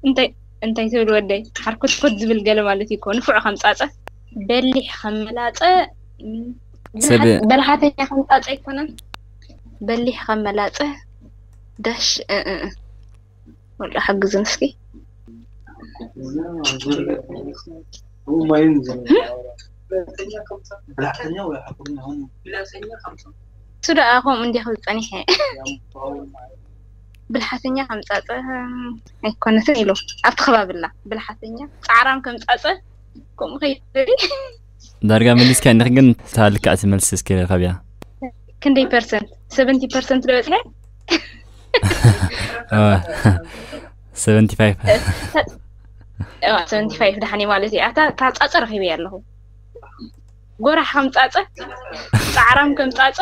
እንታይ፣ እንታይ ትብል ወደይ? ሓርኮትኮት ዝብል ገለ ማለት እዩ እኮ። ንፉዕ ከም ጻጸ። በሊሕ ከም መላጸ፣ እም፣ ሰብ ብልሓት-፣ በልሓተኛ ከም ጻጸ ኣይኮነን። በሊሕ ከም መላጸ፣ ዳሽ፣ እ፣ እ፣ እ። ወላ ሓግዝን እስኪ። እሱ ደኣ ከምኡ እንዲያ ክብል ጸኒሐ። ብልሓተኛ ከም ጻጸ ኣይኮነትን ኢሉ ኣብቲ ከባቢ ኣላ። ብልሓተኛ፣ ጻዕራም ከም ጻጸ ከምኡ ከይትበሊ። ዳርጋ መሊስካ እንዲኺ፣ ግን እታ ልክዕቲ መልሲ እስኪ ርኸብያ። ክንደይ ፐርሰንት? ሰቨንቲ ፐርሰንት ዶ በጽሐ? እ፣ ሰቨንቲ ፋይቭ። እ፣ ሰቨንቲ ፋይቭ ደሓን እዩ ማለት እዩ። ኣታ፣ እታ ጻጸ ረኺበያ ኣለኹ። ጎራሕ ከም ጻጸ፣ ጻዕራም ከም ጻጸ።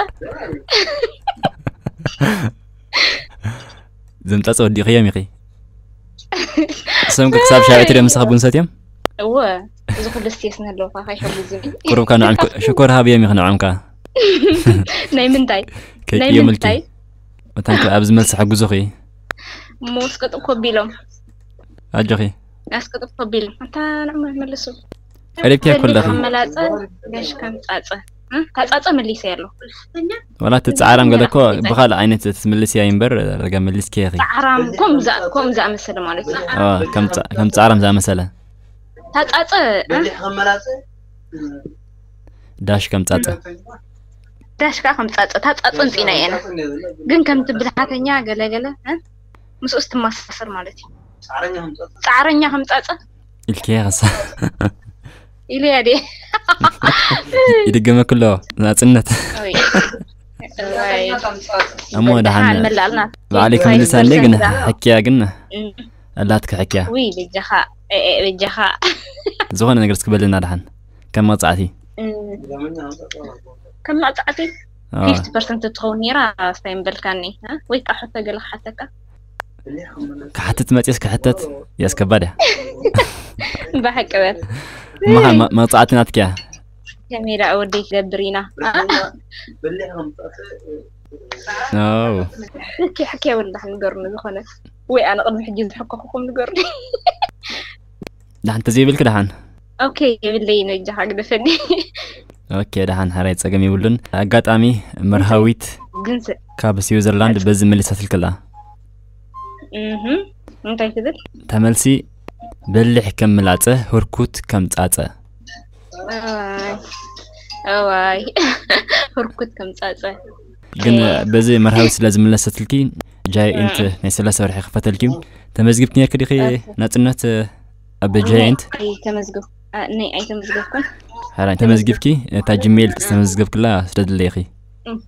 ዘምጻጸ ወዲእኽዮም ኢኺ። እሶም ከ ክሳብ ሻብዒት እዮም ምሳኻ ቡን ሰትዮም? እወ፣ እዚ ኩሉ ስቴስ ንህልውኻ ከይሕግዙኒ። ቁሩብ ካብ ንዕም ኮ-፣ ሽኮር ሃብዮም ኢኺ ንዕም ከኣ። ናይ ምንታይ? ናይ ከይጥየሙልኪ። ምንታይ? መታን ከ ኣብዚ መልሲ ሕግዙኺ። እሞ እስቅጥ ኮቢሎም። ኣጆኺ። ኣስቅጥ ኮቢሎም። ኣታ ንዕም መልሱ። ቀሪብኪ በሊሕ ኩለኺ። ከም መላጸ፣ ገሽ ከም ጻጸ። እ? ታጻጸ መሊሰ ያለሁ። ዋላ እቲ ጻዕራም ገለ እኮ ብኻልእ ዓይነት ትምልስ እያ እምበር፣ ረጋ መሊስኪ ኢኺ። ጻዕራም፣ ከም ዝኣ-፣ ከም ዝኣመሰለ ማለት እዩ። አ፣ ከም ጻ-፣ ከም ጻዕራም ዝኣመሰለ። ታጻጸ፣ እ? ዳሽ ከም ጻጸ። ዳሽ ከኣ ከም ጻጸ፣ ታጻጸ እንጺና እየና። ግን ከምቲ ብልሓተኛ ገለ ገለ፣ እ? ምስኡስ ትመሳሰል ማለት እዩ። ጻዕረኛ ከም ጻጸ ኢልኪ ከሳ። ኢሉ እያ ድየ? ይድገመኩ ኣሎ፣ ናጽነት። ኦይ። እዋይ። እሞ ደሓን ደሓን መላልና። ባዕለይ ክምልሳ እንደ ግን ፐርሰንት ደኣ። ሕክያ ግን እም። ኣላትኪ ሕክያ። ውይ፣ በጃኻ፣ ኤ፣ ኤ፣ በጃኻ። ዝኾነ ነገር እስኪ በልና ደሓን። ከም መቕጻዕቲ። እም። ከም መቕጻዕቲ ኣዋ። ፊፍቲ ፐርሰንት እትኸውን ነይራ፣ እስታይ ምበልካኒ፣ እ? ወይ ከዓ ሕቶ ገለ ክሓተካ? ክሓትት መጺስ ክሕተት የስ ከባድ እያ። ብሓቂ በል። እሞ ኸ መ-፣ መቕጻዕቲ ናትኪ እያ። ከመይ ደኣ ወደይ ክገብር ኢና? ኣው። እስኪ ሕክያ ወላ ንገሩኒ ዝኾነ። ወይ ኣነ ቅድሚ ሕጂ ዝሕከኹኹም ንገሩኒ። ደሓን ተዘይብልኪ ደሓን። ኦኬ፣ የብለይ፣ ነጃኻ ግደፈኒ። ኦኬ፣ ደሓን፣ ሕራይ ጸገም የብሉን። ኣጋጣሚ መርሃዊት ግን ስ-፣ ካብ ስዊዘርላንድ በዚ መሊሳትልክላ። እህ፣ እንታይ ትብል? ተመልሲ፣ በሊሕ ከም ምላጸ፣ ህርኩት ከም ጻጸ። እዋይ፣ እዋይ፣ ህርኩት ከም ጻጸ። ግን እየ። በዚ መርሃዊት ስለ ዝመለሰትልኪ፣ ጃይንት እም። ናይ ሰላሳ ወርሒ ክፈተልኪ እዩ። ተመዝግብቲ ነርኪ ዲኺ ኦኬ። ናጽነት ኣብ ጃይንት? ኣይ፣ ተመዝግብ-፣ ኣ፣ ነይ፣ ኣይተመዝገብኩን። ሓራይ ተመዝግብኪ፣ እታ ጂሜይል እም። ዝተመዝገብክላ ስደድለይ ኢኺ። እም።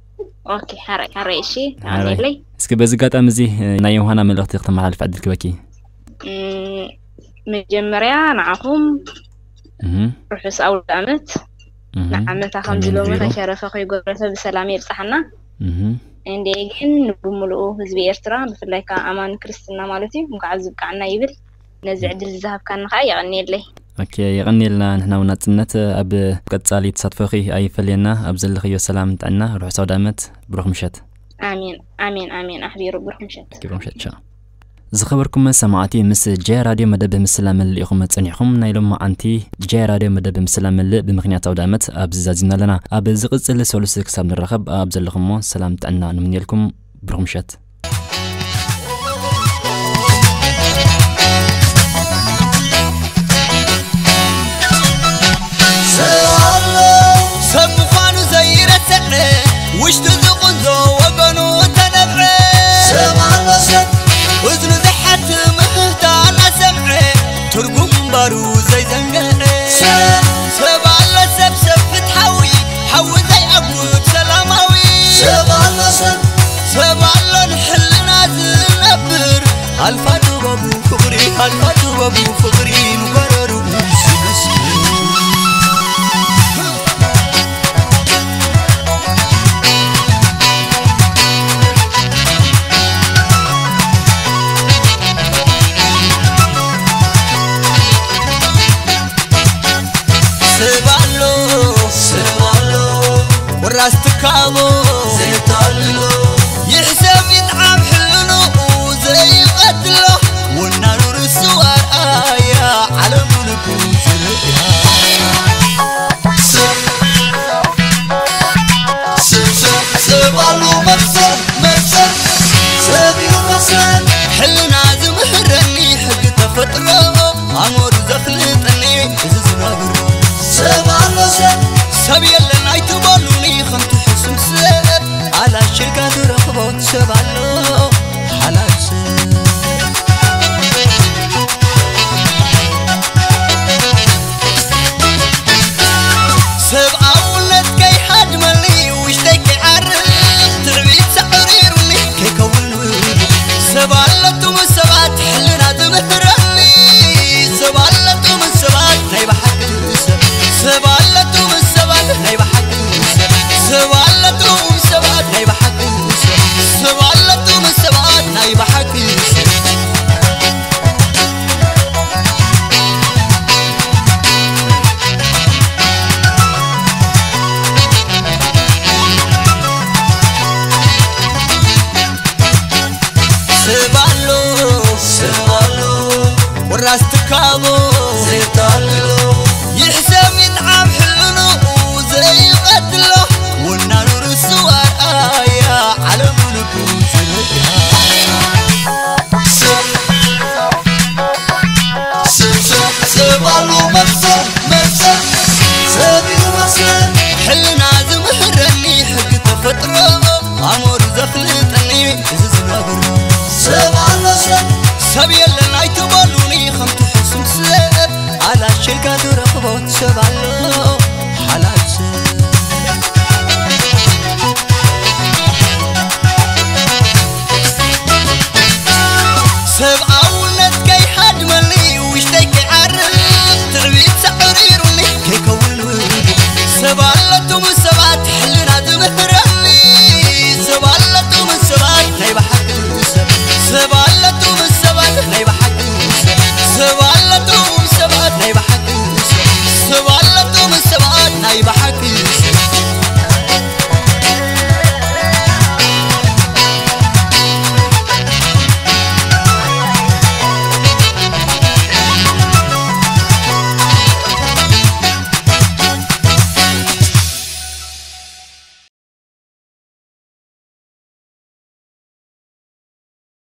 ኦኬ፣ ሓራይ ሓራይ። እሺ፣ ሓራይ። ኣዜብለይ። እስኪ በዚ ኣጋጣሚ እዚ፣ እ፣ ናይ ዮሃና መልእኽቲ ክተመሓላልፍ ዕድል ክበኪ። እም፣ መጀመርያ ንዓኹም እህ፣ ርሑስ ኣውደ ዓመት። እህ፣ ንዓመታ ከምዚ ኣሜን ሎሚ ዜሮ። ከይሸረፈ ከይጎረፈ ብሰላም የብጽሓና። እህ፣ እንዴ ግን ብምሉኡ ህዝቢ ኤርትራ፣ ብፍላይ ከኣ ኣማኒ ክርስትና ማለት እዩ፣ እንኳዕ ኣብዚ ብቃዕና ይብል። ነዚ ዕድል ዝሃብካኒ ከኣ የቐንየለይ። ኦኬ፣ የቐንየልና። ንሕና እውን ናጽነት ኣብ ቀጻሊ ተሳትፎኺ ኣይፈለየና። ኣብ ዘለኽዮ ሰላም ጥዕና፣ ርሑስ ኣውደ ዓመት፣ ብሩኽ ምሸት። ኣሜን፣ ኣሜን፣ ኣሜን። ኣሕቢሩ ብሩኽ ምሸት። ኦኬ፣ ብሩኽ ምሸት። ቻው። ዝኸበርኩም ሰማዕቲ፣ ምስ ጃያ ራድዮ መደብ ምስላ መለእ ኢኹም ጸኒሕኩም። ናይ ሎማዓንቲ ጃያ ራድዮ መደብ ምስላ መለእ ብምኽንያት ኣውደ ዓመት ኣብዚ ዛዚምና ኣለና። ኣብ ዝቕጽል ሰሉስ ክሳብ ንራኸብ ኣብ ዘለኹሞ ሰላም ጥዕና ንምንየልኩም። ብሩኽ ምሸት። ሰብ ምዃኑ ዘይረስዕ፣ ውሽጡ ዝቕንዞ ወገኑ እተነብዐ። ሰብ ኣሎ ሰብ። እዝኑ ዝሓትም ምህታ እናሰምዐ፣ ትርጉም እምበሩ ዘይዘንግዐ። ሰብ። ሰብ ኣሎ ሰብ፣ ሰብ ፍትሓዊ፣ ሓዊ ዘይኣጉድ ሰላማዊ። ሰብ ኣሎ ሰብ። ሰብ ኣሎ ንሕልና ዝነብር፣ ኣልፋ ጥበቡ ፍቕሪ፣ ኣልፋ ጥበቡ ፍቕሪ፣ ንጎረርኡ ዝመስል። ሰብ ኣሎ፣ ሰብ ኣሎ፣ ቁራስ ትካቦ፣ ዘይታልሎ፣ ይሕሰብ ይጥዓም ሕልንኡ ዘይቐትሎ፣ ወናኑ ርእሱ ኣርኣያ፣ ዓለሙ ልቡ ዝርእያ። ሰብ፣ ሰብ፣ ሰብ፣ ሰብ ኣሎ መሰል፣ መሰል፣ ሰብ እዩ መሰል። ሕልና ዝምህረኒ ሕጊ ተፈጥሮ፣ ኣእምሮ ዘፍልጠኒ እዚ ዝነብር። ሰብ ኣሎ ሰብ። ሰብ የለን ኣይትበሉኒ ከምቲ ሕሱም ሰብ። ኣላሽልካ ትረኽቦ ሰብ ኣሎ ሓላል ሰብ። ሰብኣውነት ከይሃድመኒ ውሽጠይ ከይዓርፍ ትዕቢት ሰዕሪሩኒ ከይከውን ሰብ ኣለቱ ምስ ሰባት ሕልና ዝምህረኒ ሰብ ኣለቱ ምስ ሰባት ናይ ብሓቂ ሰብ ሰብ ኣለቱ ምስ ሰባት ናይ ብሓቂ ሰብ ሰብ ኣለቱ ምስ ሰባት ናይ ብሓቂ ሰብ ሰብ ኣለቱ ምስ ሰባት ናይ ብሓቂ ሰብ ሰብ ኣሎ ሰብ ኣሎ ቁራስ ትካቦ ዘይታልሎ ይሕሰብ ይጥዓም ሕልንኡ ዘይቐትሎ ወናኑ ርእሱ ኣርኣያ ዓለሙ ልቡ ዝርእያ ሰብ ሰብ ሰብ ሰብ ኣሎ መሰል መሰል ሰብ እዩ መሰል ሕልና ዝምህረኒ ሕጊ ተፈጥሮ ኣእምሮ ዘፍልጠኒ እዚ ዝነብር ሰብ ኣሎ ሰብ ሰብ የለን ኣይትበሉኒ ከምቲ ሕሱም ሰብ ኣላሽልካ ትረኽቦ ሰብ ኣሎ